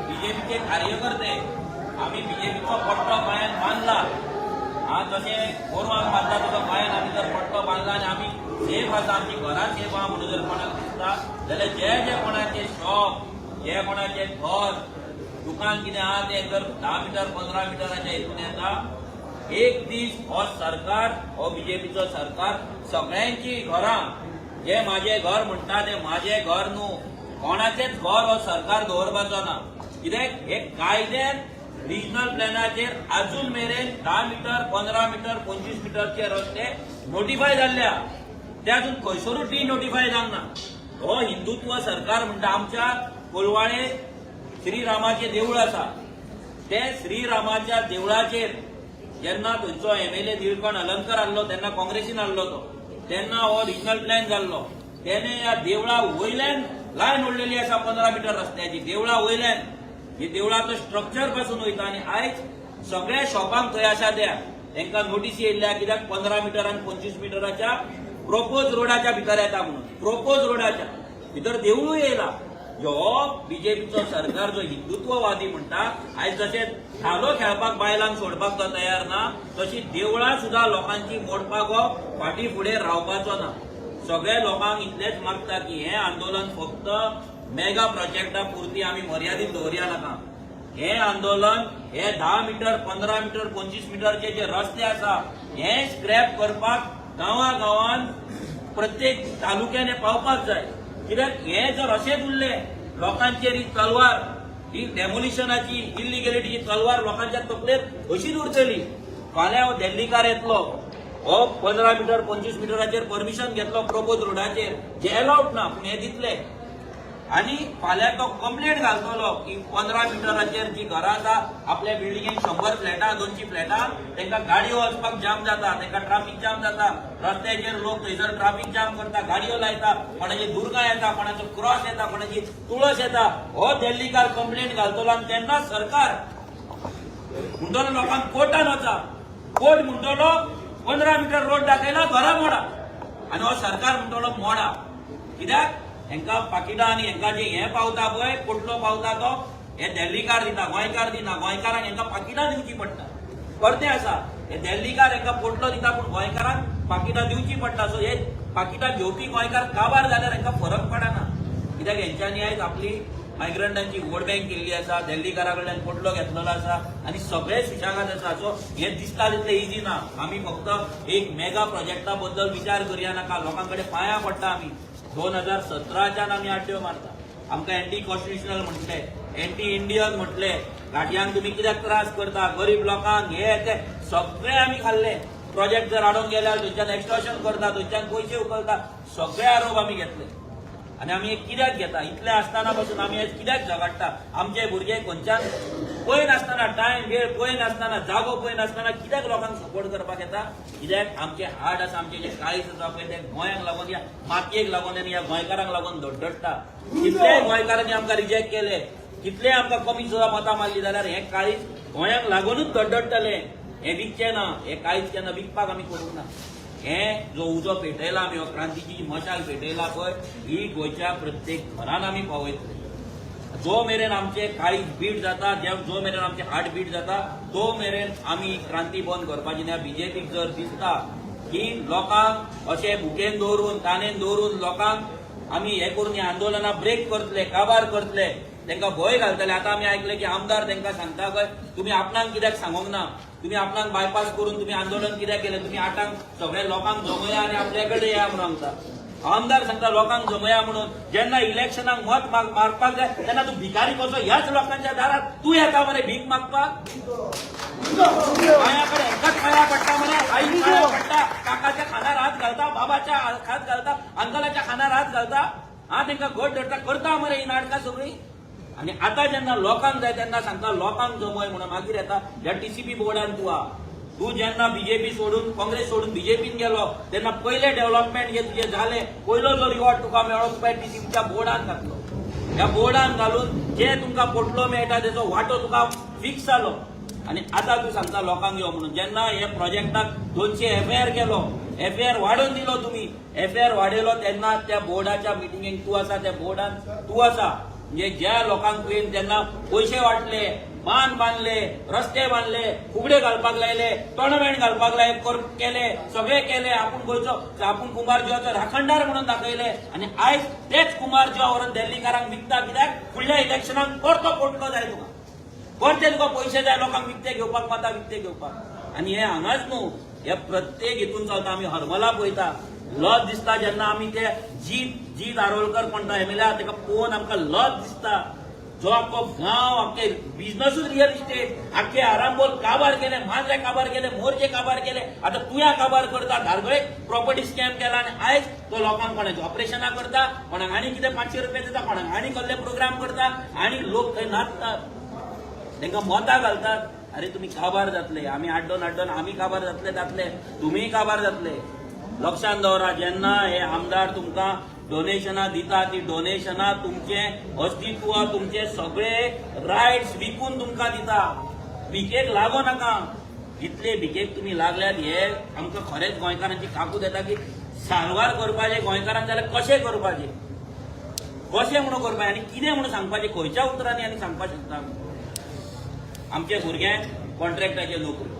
बीजेपीचे कार्यकर्ते, आमी बीजेपीचो पट्टो गोंयांत बांदला. हा, जशें गोरवांक बांदता तसो गोंयांत आमी जर पट्टो बांदला आनी आमी सेफ आसा, आमची घरां सेफ आहा म्हणून जर कोणाक दिसता जाल्यार जे जे कोणाचे शॉप, जे कोणाचे घर, दुकान कितें आहा ते जर 10 मिटर, 15 मिटराच्या हितून येता, एक दीस हो सरकार, हो बीजेपीचो सरकार सगळ्यांची घरां, जे माझे घर म्हणटा ते माझे घर न्हू. कोणाचेच घर हो सरकार दवरपाचो ना. कित्याक हे कायद्यान रिजनल प्लॅनाचेर अजून मेरेन 10 मिटर, 15 मिटर, 25 मिटरचे रस्ते नोटिफाय जाल्ले आहा. ते अजून खंयसरूच डिनोटिफाय जावंक ना. हो हिंदुत्व सरकार म्हणटा, आमच्या कोलवाळे श्रीरामाचें देवूळ आसा. ते श्रीरामाच्या देवळाचेर जेन्ना थंयचो एमएलए निळकंठ हलनकर आहलो, तेन्ना काँग्रेसीन आहलो तो, तेन्ना हो रिजनल प्लॅन जाल्लो. तेणे ह्या देवळा वयल्यान लायन ओडलेली आसा 15 मिटर रस्त्याची. देवळा वयल्यान ही देवळाचो स्ट्रक्चर पासून वयता आनी आयज सगळ्या शॉपांक थंय आसा त्या तांकां नोटीसी येयल्ल्या, कित्याक 15 मिटर आनी 25 मिटराच्या प्रोपोज रोडाच्या भितर येता म्हणून. प्रोपोज रोडाच्या भितर देवळूय येयला. हो बीजेपीचो सरकार जो हिंदुत्ववादी म्हणटा, आयज जशें धालो खेळपाक बायलांक सोडपाक तो तयार ना, तशी देवळां सुद्दां लोकांची मोडपाक हो फाटीं फुडें रावपाचो ना. सगळ्या लोकांक इतलेंच मागता की हें आंदोलन फक्त मेगा प्रोजेक्टा पुरती आमी मर्यादीत दवरया नाका. हें आंदोलन हे 10 मिटर, 15 मिटर, 25 मिटरचे जे रस्ते आसा, हे स्क्रॅप करपाक गांवा गांवान प्रत्येक तालुक्यान हे पावपाक जाय. कित्याक हे जर अशेंच उरले, लोकांचेर ही तलवार, ही डेमोलिशनाची, इलिगेलिटीची तलवार लोकांच्या तकलेर अशीच उरतली. फाल्यां हो दिल्लीकार येतलो, हो 15 मिटर, 25 मिटराचेर परमिशन घेतलो प्रोपोज रोडाचेर, जे एलावड ना, पूण हे दितले आनी फाल्यां तो कंप्लेंट घालतलो की 15 मिटराचेर जी घरां आसा, आपल्या बिल्डिंगेक 100 फ्लॅटां, 200 फ्लॅटां, तांकां गाडयो वचपाक जाम जाता, तांकां ट्राफीक जाम जाता. रस्त्याचेर लोक थंयसर ट्राफीक जाम करता, गाडयो लायता, कोणाची दुर्गा येता, कोणाचो क्रॉस येता, कोणाची तुळस येता. हो दिल्लीकार कंप्लेंट घालतलो आनी तेन्ना सरकार म्हणटलो लोकांक कोर्टान वचा. कोर्ट म्हणटलो 15 मिटर रोड दाखयला, घरां मोडा. आनी हो सरकार म्हणटलो मोडा. कित्याक हेंका पाकिटां आनी हेंका जे हें पावता पळय, पोटलो पावता, तो हे दिल्लीकार दिता, गोंयकार दिना. गोंयकारांक हेंका पाकिटां दिवची पडटा. परतें आसा, हे दिल्लीकार हेंका पोटलो दिता, पूण गोंयकारांक पाकिटां दिवची पडटा. सो हे पाकिटां घेवपी गोंयकार काबार जाल्यार हेंका फरक पडना, कित्याक हेंच्यांनी आयज आपली मायग्रंटांची वोट बँक केल्ली आसा, दिल्लीकारा कडल्यान पोटलो घेतलेलो आसा आनी सगळे सुशेगाद आसा. सो हें दिसता तितलें इजी ना. आमी फक्त एक मेगा प्रोजेक्टा बद्दल विचार करया नाका. लोकां कडेन पांयां पडटा आमी. 2017च्यान आमी आड्ड्यो मारता. आमकां एंटी कॉन्स्टिट्युशनल म्हटले, एंटी इंडियन म्हटले, घाटयांक तुमी कित्याक त्रास करता, गरीब लोकांक, हे ते सगळे आमी खाल्ले. प्रोजेक्ट जर हाडूंक गेल्यार थंयच्यान एक्स्टॉर्शन करता, थंयच्यान पयशे उखलता, सगळे आरोप आमी घेतले. आनी आमी हे कित्याक घेता? इतलें आसतना पासून आमी आयज कित्याक झगडटा? आमचे भुरगे खंयच्यान पळय नासतना, टायम वेळ पळय नासतना, जागो पळय नासतना कित्याक लोकांक सपोर्ट करपाक येता? कित्याक आमचे हार्ट आसा, आमचे जे काळीज आसा पळय, ते गोंयांक लागून, ह्या मातयेक लागून आनी ह्या गोंयकारांक लागून धडधडटा. कितलेय गोंयकारांनी आमकां रिजेक्ट केले, कितलेय आमकां कमी सुद्दां मतां मारली जाल्यार हें काळीज गोंयांक लागूनच धडधडटलें. हें विकचें ना. हें काळीज केन्ना विकपाक आमी करूंक ना. हें जो उजो पेटयला आमी, हो क्रांतीची जी मशाल पेटयला पळय, ही गोंयच्या प्रत्येक घरान आमी पावयतले. जो मेरेन आमचे काळीज बीट जाता, जो मेरेन आमचे हार्ट बीट जाता, तो मेरेन आमी क्रांती बंद करपाची ना. बीजेपीक जर दिसता की लोकांक अशें भुकेन दवरून, तानेन दवरून, लोकांक आमी हे करून ही आंदोलनां ब्रेक करतले, काबार करतले, तांकां भंय घालतले. आतां आमी आयकले की आमदार तांकां सांगता खंय, तुमी आपणाक कित्याक सांगूंक ना? तुमी आपणाक बायपास करून तुमी आंदोलन कित्याक केलें? तुमी आठांक सगळे लोकांक जमया आनी आपल्या कडेन या म्हणून सांगता. आमदार सांगता लोकांक जमया म्हणून. जेन्ना इलेक्शनाक मत मारपाक जाय तेन्ना तूं भिकारी कसो ह्याच लोकांच्या दारात तूं येता मरे भीक मागपाक. पांया कडेन एकाच पांया पडटा मरे, आई पांया पडटा, काकाच्या खांदार हात घालता, बाबाच्या हात घालता, अंकलाच्या खांदार हात घालता, हा तांकां घट धरता, करता मरे ही नाटकां सगळीं. आनी आतां जेन्ना लोकांक जाय तेन्ना सांगता लोकांक जमय म्हणून. मागीर येता ह्या टीसीपी बोर्डान. तूं आहा, तूं जेन्ना बीजेपी सोडून, काँग्रेस सोडून बीजेपीन गेलो तेन्ना पयले डेव्हलपमेंट जे तुजें जालें, पयलो जो रिवॉर्ड तुका मेळ्ळो, तुका टीसीपीच्या बोर्डान घातलो. ह्या बोर्डान घालून जे तुमकां पोटलो मेळटा तेचो वांटो तुका फिक्स जालो आनी आतां तूं सांगता लोकांक यो म्हणून. जेन्ना हे प्रोजेक्टाक 200 एफआयआर केलो, एफआयआर वाडोवन दिलो तुमी, एफआयआर वाडयलो तेन्ना त्या बोर्डाच्या मिटिंगेक तूं आसा, त्या बोर्डान तूं आसा. म्हणजे ज्या लोकांक तुवें तेन्ना पयशे वांटले, बांद बांदले, रस्ते बांदले, फुगडे घालपाक लायले, टोर्नामेंट घालपाक लायले, केले, सगळे केले, आपूण गोंयचो, आपूण कुंभारजुवाचो राखणदार म्हणून दाखयले आनी आयज तेच कुंभारजुवा व्हरून दिल्लीकारांक विकता. कित्याक फुडल्या इलेक्शनाक परतो पोटलो जाय तुका, परते तुका पयशे जाय लोकांक विकते घेवपाक, मतां विकते घेवपाक. आनी हे हांगाच न्हू, हे प्रत्येक हितून चलता. आमी हरमला पळयता. लज दिसता जेन्ना आमी ते जीत जीत आरोलकर कोण तो एमएलए ताका पळोवन आमकां लज दिसता. जो आख्खो गांव, आख्खे बिजनसूच रियल इस्टेट, आख्खे आरांबोल काबार केले, मांद्रे काबार केले, मोरजे काबार केले, आतां तुया काबार करता, धारगळेक प्रॉपर्टी स्कॅम केला आनी आयज तो लोकांक कोणाचे ऑपरेशनां करता, कोणाक आनी कितें 500 रुपया दिता, कोणाक आनी कसले प्रोग्राम करता आनी लोक थंय नाचतात, तांकां मतां घालतात. अरे, तुमी काबार जातले. आमी आड्डोन आड्डोन आमी काबार जातले जातले, तुमीय काबार जातले. लक्षात दवरा, जेन्ना हे आमदार तुमकां डोनेशनां दिता, ती डोनेशनां तुमचें अस्तित्व, तुमचे सगळे रायट्स विकून तुमकां दिता. भिकेक लागो नाका. इतले भिकेक तुमी लागल्यात, हे आमकां खरेंच गोंयकारांची काकूत येता की साल्वार करपाचें गोंयकारांक जाल्यार कशें करपाचें, कशें म्हणून करपाचें आनी कितें म्हणून सांगपाचें, खंयच्या उतरांनी आनी सांगपाक शकता आमी. आमच्या भुरग्यांक कॉन्ट्रॅक्टाच्यो नोकऱ्यो,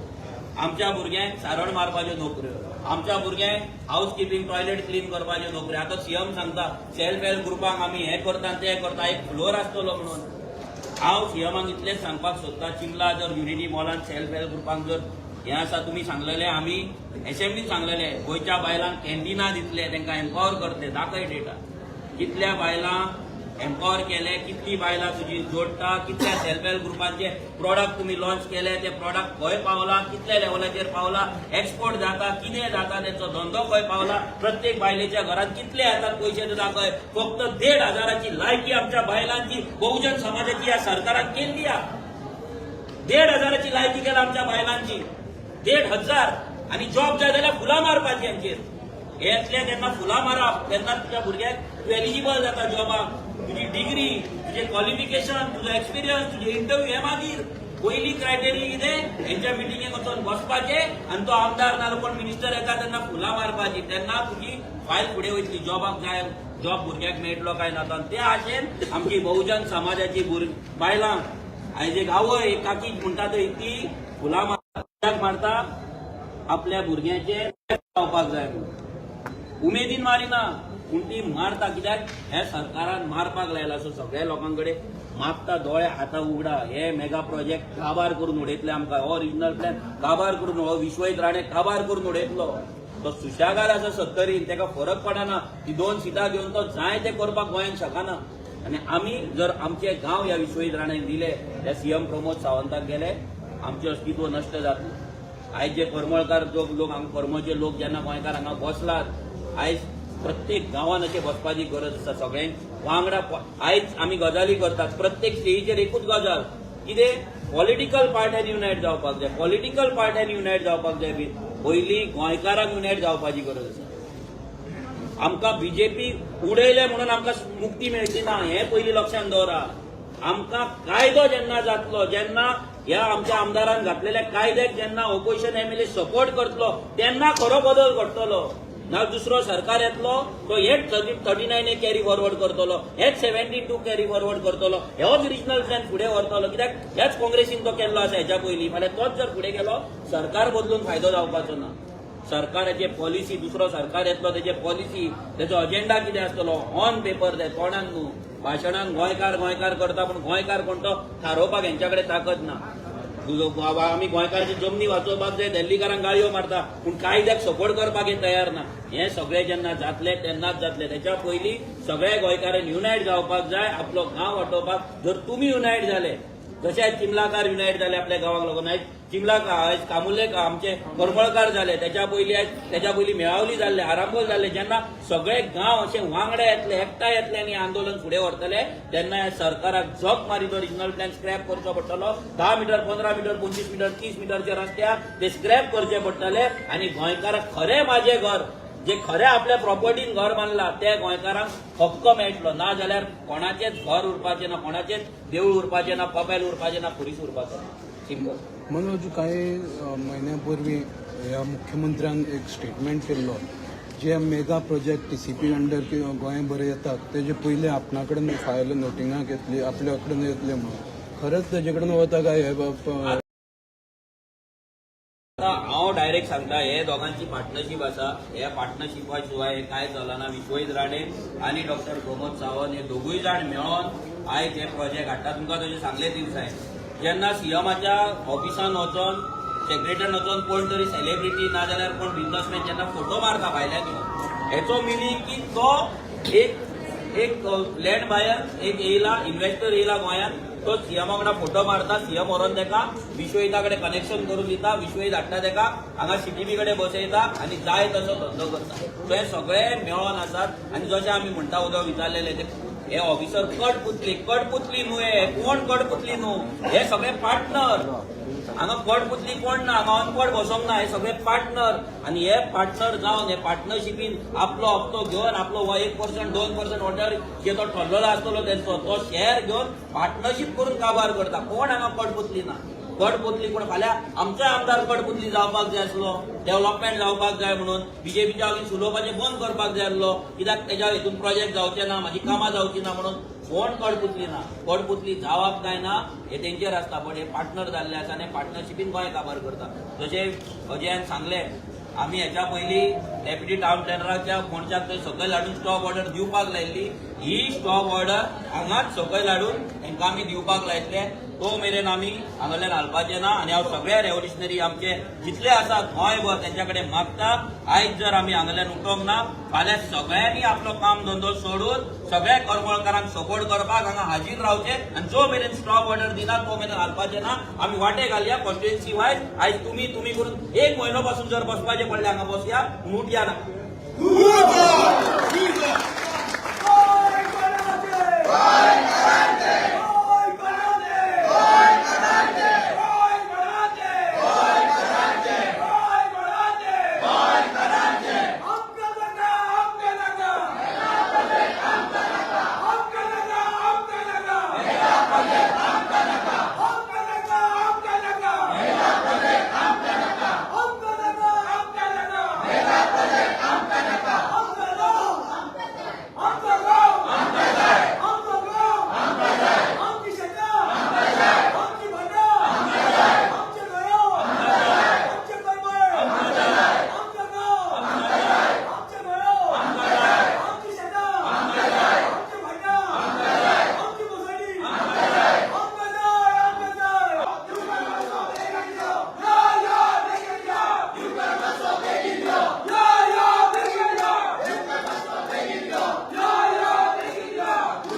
आमच्या भुरग्यांक सारण मारपाच्यो नोकऱ्यो, आमच्या भुरग्यांक हाऊस किपिंग, टॉयलेट क्लीन करपाच्यो नोकऱ्यो. आतां सीएम सांगता, सेल्फ हेल्प ग्रुपांक आमी हें करता, तें करता, एक फ्लोर आसतलो म्हणून. हांव सीएमाक इतलेंच सांगपाक सोदता, चिंबला जर युनिटी मॉलान सेल्फ हेल्प ग्रुपांक जर हें आसा, तुमी सांगलेलें, आमी एसेंब्लीन सांगलेलें, गोंयच्या बायलांक कॅन्टिनां दितले, तांकां एम्पावर करतले. दाखय डेटा, कितल्या बायलां एम्पावर केले, कितली बायलां तुजी जोडटा, कितल्या सेल्फ हेल्प ग्रुपांचे प्रोडक्ट तुमी लॉन्च केले, ते प्रोडक्ट खंय पावला, कितल्या लेवलाचेर पावला, एक्सपोर्ट जाता, कितें जाता, तेंचो धंदो खंय पावला, प्रत्येक बायलेच्या घरात कितले येतात पयशे ते दाखय. फक्त 1,500ची लायकी आमच्या बायलांची, बहुजन समाजाची ह्या सरकारान केल्ली आहा. 1,500ची लायकी केला आमच्या बायलांची, 1,500. आणि जॉब जाय जाल्यार फुलां मारपाची हांचेर. हे येतले तेन्ना फुलां मारप, तेन्ना तुज्या भुरग्याक तूं एलिजिबल जाता जॉबाक. तुजी डिग्री, तुजें क्वॉलिफिकेशन, तुजो एक्सपिरियन्स, तुजे इंटरव्यू हे मागीर. पयली क्रायटेरिया कितें? हेंच्या मिटिंगेक वचोन बसपाचें आनी तो आमदार नाजाल्यार कोण मिनिस्टर येता तेन्ना फुलां मारपाची, तेन्ना तुजी फायल फुडें वयतली. जॉबाक जाय, जॉब भुरग्याक मेळटलो काय ना तो. आनी ते आशेन आमची बहुजन समाजाची बायलां आयज एक आवय, एक काकी म्हणटा थंय, ती फुलां मारता आपल्या भुरग्याचे जावपाक जाय म्हणून. उमेदीन मारिना, पूण ती मारता कित्याक हे सरकारान मारपाक लायला. सो सगळ्या लोकां कडेन मागता, दोळे आतां उगडा. हे मेगा प्रोजेक्ट काबार करून उडयतले आमकां. हो रिजनल प्लॅन काबार करून, हो विश्वजीत राणे काबार करून उडयतलो. तो सुशागाद आसा सत्तरीन, ताका फरक पडना. ती दोन सिटां घेवन तो जाय ते करपाक गोंयांत शकना. आनी आमी जर आमचे गांव ह्या विश्वजीत राणेक दिले, त्या सीएम प्रमोद सावंताक गेले, आमचें अस्तित्व नश्ट जातलें. आयज जे करमळकार लोक लोक हांगा, करमळचे लोक जेन्ना गोंयकार हांगा बसलात, आयज प्रत्येक गांवान अशें बसपाची गरज आसा सगळ्यांक वांगडा. आयज आमी गजाली करतात, प्रत्येक स्टेजीचेर एकूच गजाल कितें? पॉलिटिकल पार्ट्यान युनायट जावपाक जाय, पॉलिटिकल पार्ट्यान युनायट जावपाक जाय. बी पयलीं गोंयकारांक युनायट जावपाची गरज आसा. आमकां बीजेपी उडयले म्हणून आमकां मुक्ती मेळची ना, हें पयलीं लक्षांत दवरा. आमकां कायदो जेन्ना जातलो, जेन्ना ह्या आमच्या आमदारान घातलेल्या कायद्याक जेन्ना ओपोजिशन एमएलए सपोर्ट करतलो, तेन्ना खरो बदल घडटलो. ना दुसरो सरकार येतलो, तो हेच 39A carry forward करतलो, हेच 72 कॅरी फॉरवर्ड करतलो, होच रिजनल प्लॅन फुडें व्हरतलो, कित्याक ह्याच काँग्रेसीन तो केल्लो आसा हेच्या पयलीं. फाल्यां तोच जर फुडें गेलो, सरकार बदलून फायदो जावपाचो ना. सरकाराचे पॉलिसी, दुसरो सरकार येतलो, तेजे पॉलिसी, तेचो अजेंडा कितें आसतलो ऑन पेपर, ते तोंडान न्हू, भाशणान गोंयकार गोंयकार करता, पूण गोंयकार कोण तो थारोवपाक हेंच्या कडेन ताकद ना. तुजो बाबा, आमी गोंयकाराची जमनी वाचोवपाक जाय, दिल्लीकारांक गाळयो मारता, पूण कायद्याक सपोर्ट करपाक हे तयार ना. हें सगळें जेन्ना जातलें तेन्नाच जातलें. तेच्या पयलीं सगळे गोंयकारांनी युनायट जावपाक जाय आपलो गांव वाटोवपाक. जर तुमी युनायट जाले, जशे आयज चिमलाकार युनायट जाले आपल्या गांवाक लागून, आयज चिमलाकार, आयज कामुले, आमचे करमळकार जाले, तेच्या पयलीं आयज तेच्या पयलीं मेळावली जाल्ले, आरांबोल जाल्ले. जेन्ना सगळे गांव अशे वांगडा येतले, एकठांय येतले आनी आंदोलन फुडें व्हरतले, तेन्ना ह्या सरकाराक झक मारीत रिजनल प्लॅन स्क्रॅप करचो पडटलो. 10 मिटर, 15 मिटर, 25 मिटर, 30 मिटरचे रस्त्यार ते स्क्रॅप करचे पडटले आनी गोंयकाराक खरें माझे घर, जे खरें आपल्या प्रॉपर्टीन घर बांदला, त्या गोंयकारांक हक्क मेळटलो. ना जाल्यार कोणाचेच घर उरपाचें ना, कोणाचेच देवूळ उरपाचें ना, कपेल उरपाचें ना, खुरीस उरपाचो ना. सिंपल. मनोज, कांय म्हयन्या पूर्वी ह्या मुख्यमंत्र्यान एक स्टेटमेंट केल्लो, जे mega project TCP under गोंयभर येतात, तेजे पयलीं आपणा कडेन फायल नोटिंगाक येतली, आपल्या कडेन येतले म्हणून. खरेंच तेजे कडेन वता काय हे आता हांव डायरेक्ट सांगता, हे दोगांची पार्टनरशीप आसा. ह्या पार्टनरशिपा शिवाय हे कांय चलना. विश्वजीत राणे आनी डॉक्टर प्रमोद सावंत हे दोगूय जाण मेळोन आयज हे प्रोजेक्ट हाडटा. तुमकां तशें सांगले दिवस हांवें, जेन्ना सीएमाच्या ऑफिसान वचोन, सेक्रेटरीन वचोन कोण तरी सेलिब्रिटी ना जाल्यार कोण बिझनसमॅन जेन्ना फोटो मारता भायल्यान येवन, हेचो मिनींग की तो एक एक लँड बायर एक येयला, इन्व्हेस्टर येयला गोंयांत, तो सीएमा वांगडा फोटो मारता, सीएम व्हरोन तेका विश्वजिता कडेन कनेक्शन करून दिता, विश्वजीत हाडटा तेका हांगा सीटीबी कडेन बसयता आनी जाय तसो धंदो करता. सो हे सगळे मेळोन आसात. आनी जशें आमी म्हणटा, उदक विचारलेले ते हे ऑफिसर कटपुतली, कटपुतली न्हू हे, कोण कटपुतली न्हू, हे सगळे पार्टनर. हांगा कटपुतली कोण ना, हांगा अनपड बसोंक ना. हे सगळे पार्टनर आनी हे पार्टनर जावन हे पार्टनरशिपीन आपलो हप्तो घेवन आपलो हो 1%, 2% वॉटेवर जे तो ठरलेलो आसतलो तेंचो तो शेअर घेवन पार्टनरशीप करून काबार करता. कोण हांगा कटपुतली ना, कटपुतली कोण. फाल्यां आमचोय आमदार कटपुतली जावपाक जाय आसलो, डेव्हलपमेंट जावपाक जाय म्हणून बीजेपीच्या लागीं उलोवपाचें बंद करपाक जाय आसलो, कित्याक तेज्या हितून प्रोजेक्ट जावचे ना, म्हाजी कामां जावची ना म्हणून. कोण कटपुतली ना, कटपुतली जावप काय ना हे तेंचेर आसता. पण हे पार्टनर जाल्ले आसा आनी पार्टनरशिपीन गोंय काबार करता. जशें अजयान सांगलें, आमी हेच्या पयलीं डेप्युटी टावन प्लॅनराच्या मनशाक थंय सकयल हाडून स्टॉप ऑर्डर दिवपाक लायिल्ली. ही स्टॉप ऑर्डर हांगाच सकयल हाडून हेंकां आमी दिवपाक लायतले. तो मेरेन आमी हांगाल्यान हालपाचे ना. आनी हांव सगळे रेव्होल्युशनरी आमचे जितले आसात गोंयभर तेंच्या कडेन मागता, आयज जर आमी हांगाल्यान उठोंक ना, फाल्यां सगळ्यांनी आपलो काम धंदो सोडून सगळ्या करमळकारांक सपोर्ट करपाक हांगा हाजीर रावचे. आनी जो मेरेन स्टॉप ऑर्डर दिना तो मेरेन हालपाचे ना. आमी वांटे घालया कॉन्स्टिट्युएन्सी वायज. आयज तुमी तुमी करून एक म्हयनो पासून जर बसपाचें पडलें हांगा बसया, पूण उठया ना. गोंय कोणाचें? गोंय कोणाचें? गोंय कोणाचें? गोंय कोणाचें? आमकां नाका, आमकां नाका. आमकां नाका, आमकां नाका. आमकां नाका, आमकां नाका. आमकां नाका, आमकां नाका. आमकां गांव, आमचो गांव, आमचो गांव, आमची शेतां, आमची भाटां, आमचें घरां, आमचें करमळ, आमचो गांव, आमचें घरां, आमची शेतां, आमची भाटां, आमची मुसळी, आमकां जाय, आमकां जाय. या या बेगीन या, या या बेगीन या, या या बेगीन या, या या बेगीन या, या या बेगीन या,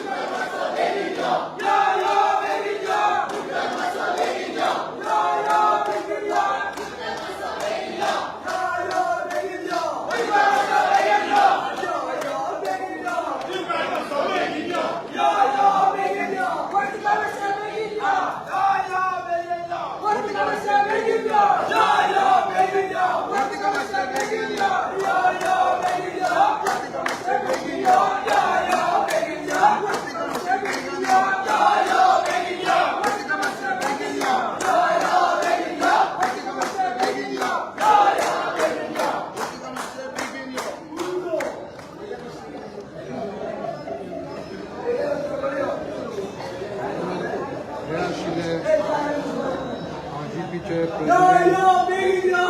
या या बेगीन या, या या बेगीन या, या या बेगीन या, या या बेगीन या, या या बेगीन या, या या बेगीन या, या या बेगीन या, या या बेगीन या, या या बेगीन या, या या बेगीन या. हे आशिल्ले आरजीपीचे या प्रेसिडेंट या बेगीन या,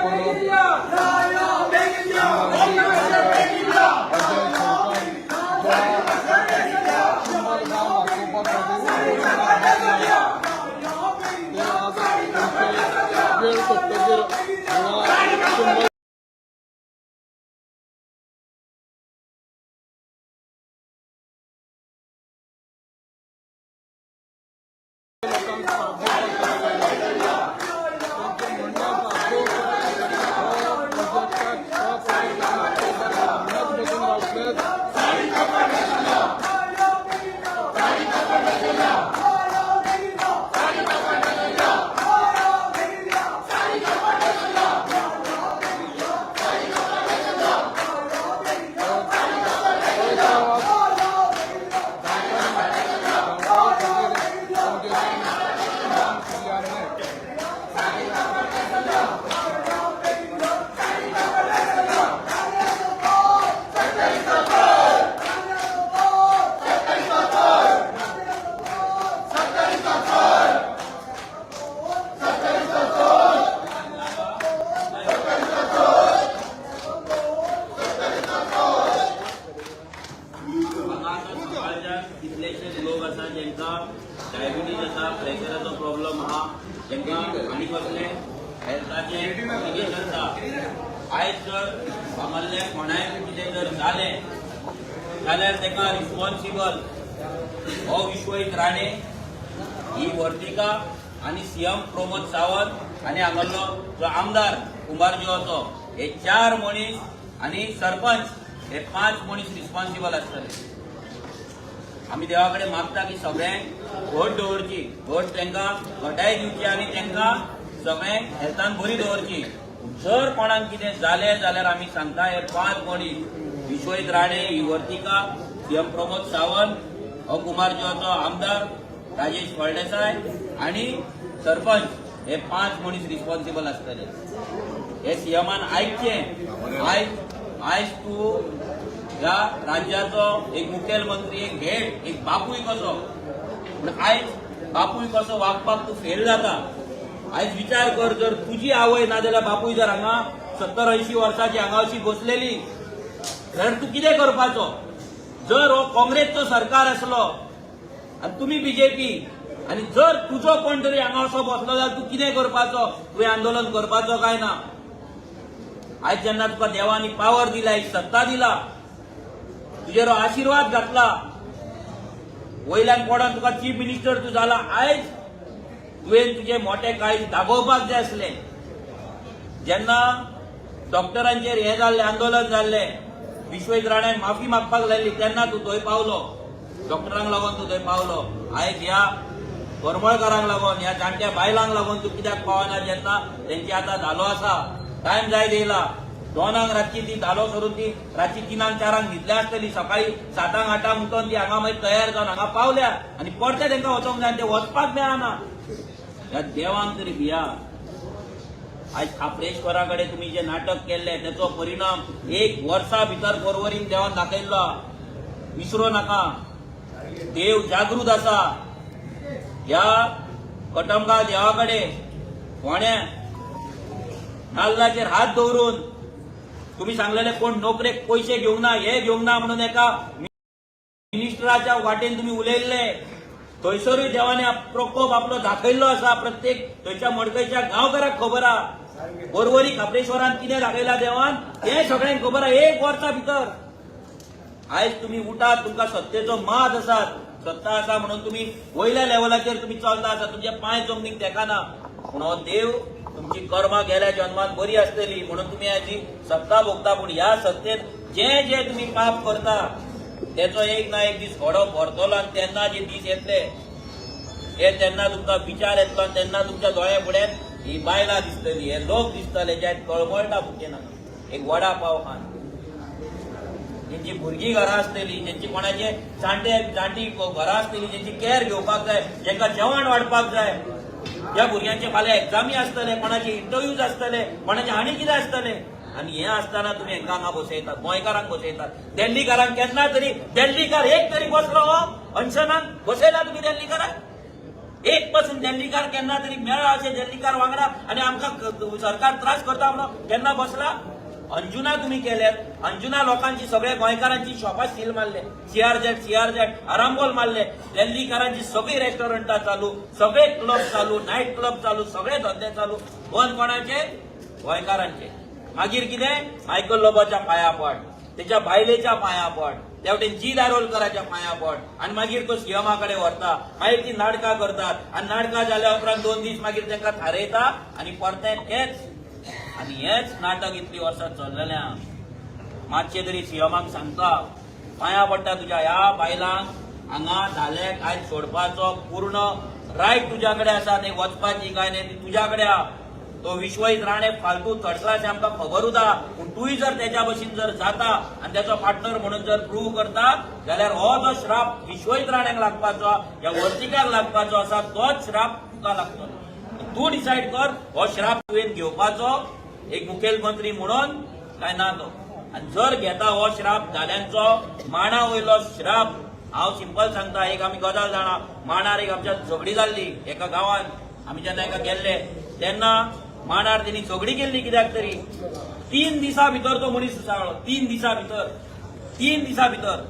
मनोज परब, या या बेगीन या, अजय सरकार, ज्या चिंबल गांव वाचोवपा खातीर ते आज तेंचे वेळ सोंपतकीर हांगा चिंबल लोकांक साथ दिवपाक आयिल्ले. तांचें म्हणणें आसा, जो पर्यंत हो प्रोजेक्टाक स्टॉप ऑर्डर दिना तो पर्यंत हांगाच बसून रावतले. गांवकारां खातीर पणजेच्यान राम कल्याण नायक. हांगा आतां सकाळच्यान कितलेशेच लोक आसा जेंकां डायबिटीज आसा, प्रेशराचो प्रॉब्लम आहा, जेंकां आनी कसले हेल्थाचे कॉम्प्लिकेशन्स आहा. आयज जर हांगासरले कोणाय कितें जर जालें जाल्यार ताका रिस्पॉन्सिबल हो विश्वजीत राणे, ही वर्तिका आनी सीएम प्रमोद सावंत आनी हांगासरलो जो आमदार कुंभारजुवाचो, हे चार मनीस आनी सरपंच, हे पांच मनीस रिस्पॉन्सिबल आसतले. आमी देवा कडेन मागता की सगळ्यांक घट दवरची, घट तांकां घटाय दिवची आनी तांकां सगळ्यांक हेल्थान बरी दवरची. जर कोणाक कितें जालें जाल्यार आमी सांगता, हे पांच मनीस, विश्वजीत राणे, ही वर्तिका, सीएम प्रमोद सावंत, हो कुंभारजुवाचो आमदार राजेश फळदेसाय आनी सरपंच, हे पांच मनीस रिस्पॉन्सिबल आसतले. हे सीएमान आयकचें. आयज आयज तूं ह्या राज्याचो एक मुखेलमंत्री, एक हेड, एक बापूय कसो, पूण आयज बापूय कसो वागपाक तूं फेल जाता. आयज विचार कर, जर तुजी आवय ना जाल्यार बापूय जर हांगा 70-80 वर्साची हांगा अशी बसलेली जाल्यार तूं कितें करपाचो? जर हो काँग्रेसचो सरकार आसलो आनी तुमी बीजेपी आनी जर तुजो कोण तरी हांगा असो बसलो जाल्यार तूं कितें करपाचो? तुवें आंदोलन करपाचो काय ना? आयज जेन्ना तुका देवानी पावर दिला, एक सत्ता दिला, तुजेर आशिर्वाद घातला, वयल्यान पडोन तुका चीफ मिनिस्टर तूं जाला, आयज तुवें तुजे मोटे काळीज दाखोवपाक जाय आसलें. जेन्ना डॉक्टरांचेर हें जाल्लें, आंदोलन जाल्लें, विश्वजीत राण्याक माफी मागपाक लायली, तेन्ना तूं थंय पावलो. डॉक्टरांक लागून तूं थंय पावलो. आयज ह्या करमळकारांक लागून, ह्या जाणट्या बायलांक लागून तूं कित्याक पावना, जेन्ना तेंची आतां धालो आसा, टायम जायत येयला? 2 रातची ती धालो करून ती रातची 3 4 न्हिदल्या आसतली. सकाळी 7 8 उठोन ती हांगा मागीर तयार जावन हांगा पावल्या आनी परते तांकां वचोंक जाय आनी ते वचपाक मेळना. ह्या देवांक तरी भिया. आयज खाप्रेश्वरा कडेन तुमी जे नाटक केल्लें तेचो परिणाम एक वर्सा भितर पर्वरीन देवान दाखयल्लो. विसरो नाका, देव जागृत आसा. ह्या कटमगाळ देवा कडेन फोण्या नाल्लाचेर हात दवरून तुम्ही सांगलेले कोण नोकरेक पयशे घेवंक ना, हे घेवंक ना म्हणून एका मिनिस्टराच्या वाटेन तुम्ही उलयल्ले. थंयसरूय देवाने प्रकोप आपलो दाखयल्लो आसा. प्रत्येक थंयच्या मडकयच्या गांवकाराक खबर आहा, पर्वरी खाप्रेश्वरान कितें दाखयला देवान हें सगळ्यांक खबर आहा. एक वर्सा भितर आयज तुम्ही उठात, तुमकां सत्तेचो माज आसात, सत्ता आसा म्हणून तुम्ही वयल्या लेवलाचेर तुम्ही चलता आसा. तुमचे पांय जमनीक तेकाना, पूण हो देव तुमची कर्मां गेल्या जन्मात बरी आसतली म्हणून तुम्ही हाजी सत्ता भोगता. पूण ह्या सत्तेत जे जे तुम्ही पाप करता तेचो एक ना एक दीस घडो भरतलो आनी तेन्ना जे दीस येतले हे तेन्ना तुमकां विचार येतलो आनी तेन्ना तुमच्या दोळ्या फुड्यान ही बायलां दिसतली, हे लोक दिसतले जे कळमळटा भुकेन एक वडा पाव खान, जेंची भुरगीं घरा आसतली, जेंची कोणाचे जाणटे जाणटी घरा आसतली, जेंची कॅर घेवपाक जाय, जेंकां जेवण वाडपाक जाय. ज्या भुरग्यांचे फाल्यां एग्जामी आसतले, कोणाचे इंटरव्यूज आसतले, कोणाचे आनी कितें आसतले. आनी हें आसतना तुमी हांकां हांगा बसयतात, गोंयकारांक बसयतात. दिल्लीकारांक केन्ना तरी दिल्लीकार एक तरी बसलो हो अनशनाक? बसयला तुमी दिल्लीकाराक? एक पासून दिल्लीकार केन्ना तरी मेळ्ळा अशें दिल्लीकार वांगडा आनी आमकां सरकार त्रास करता म्हणून केन्ना बसला? अंजुना तुम्ही केल्यात. अंजुना लोकांची, सगळ्या गोंयकारांची शॉपां सील मारले, सीआरझेड, सीआरझेड, आरांबोल मारले. दिल्लीकारांची सगळी रेस्टॉरंटां चालू, सगळे क्लब चालू, नायट क्लब चालू, सगळे धंदे चालू. बंद कोणाचे? गोंयकारांचे. मागीर कितें? मायकल लोबोच्या पांया पड, तेच्या बायलेच्या पांया पड, त्या वटेन जी दारोलकराच्या पांया पड आनी मागीर तो सीएमा कडेन व्हरता. मागीर ती नाटकां करतात आनी नाटकां जाल्या उपरांत 2 दीस मागीर तांकां थारयता आनी परतें तेच. आनी हेच नाटक इतली वर्सां चल्लेलें आहा. मातशें तरी सीएमाक सांगता, पांया पडटा तुज्या. ह्या बायलांक हांगा धाल्याक आयज सोडपाचो पूर्ण रायट तुज्या कडेन आसा. ते वचपाची काय न्ही ती तुज्या कडेन आहा. तो विश्वजीत राणे फालतू थर्ड क्लास हें आमकां खबरूच आहा, पूण तूंय जर तेच्या भशेन जर जाता आनी तेचो पार्टनर म्हणून जर प्रूव करता जाल्यार हो जो श्राप विश्वजीत राण्याक लागपाचो, ह्या वर्तिकाक लागपाचो आसा, तोच श्राप तुका लागतलो. तूं डिसायड कर, हो श्राप तुवें घेवपाचो एक मुखेलमंत्री म्हणून काय ना तो. आनी जर घेता हो श्राप, धाल्यांचो मांडा वयलो श्राप, हांव सिंपल सांगता. एक आमी गजाल जाणा, मांडार एक आमच्या झगडी जाल्ली एका गांवान. आमी जेन्ना एका गेल्ले तेन्ना मांडार तेणी झगडी केल्ली कित्याक तरी. 3 दिसां भितर तो मनीस सुसाळ्ळो. 3 दिसां भितर, 3 दिसां भितर.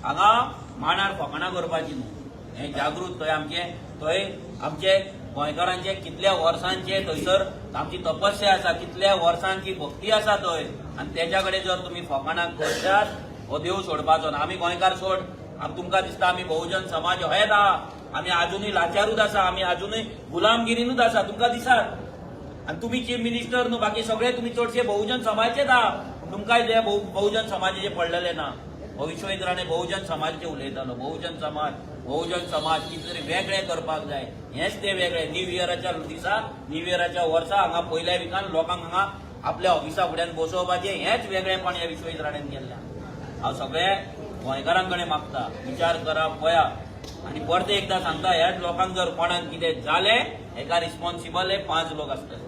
हांगा मांडार फकाणां करपाची न्हू. हें जागृत थंय आमचे, थंय आमचे गोंयकारांचे कितल्या वर्सांचे थंयसर आमची तपस्या आसा, कितल्या वर्सांची भक्ती आसा थंय, आनी तेच्या कडेन जर तुमी फकाणां करशात, हो देव सोडपाचो ना. आमी गोंयकार सोड, तुमकां दिसता आमी बहुजन समाज हयच आहा, आमी आजुनूय लाचारूच आसा, आमी आजुनूय गुलामगिरीनूच आसा तुमकां दिसात. आनी तुमी चीफ मिनिस्टर न्हू, बाकी सगळे तुमी चडशे बहुजन समाजाचेच आहा, तुमकांय ते बहुजन समाजाचे पडलेले ना. हो विश्वजीत राणे बहुजन समाजाचे उलयतालो, बहुजन समाज, बहुजन समाज कितें तरी वेगळें करपाक जाय. हेंच ते वेगळे. न्यू इयराच्या दिसा, न्यू इयराच्या वर्सा हांगा पयल्या विकान लोकांक हांगा आपल्या ऑफिसा फुड्यान बसोवपाचें हेंच वेगळेपण ह्या विश्वजीत राणेन केल्लें. हांव सगळे गोंयकारां कडेन मागता, विचार करा, पळया. आनी परते एकदां सांगता, ह्याच लोकांक जर कोणाक कितें जालें, हेका रिस्पॉन्सिबल हे पांच लोक आसतले.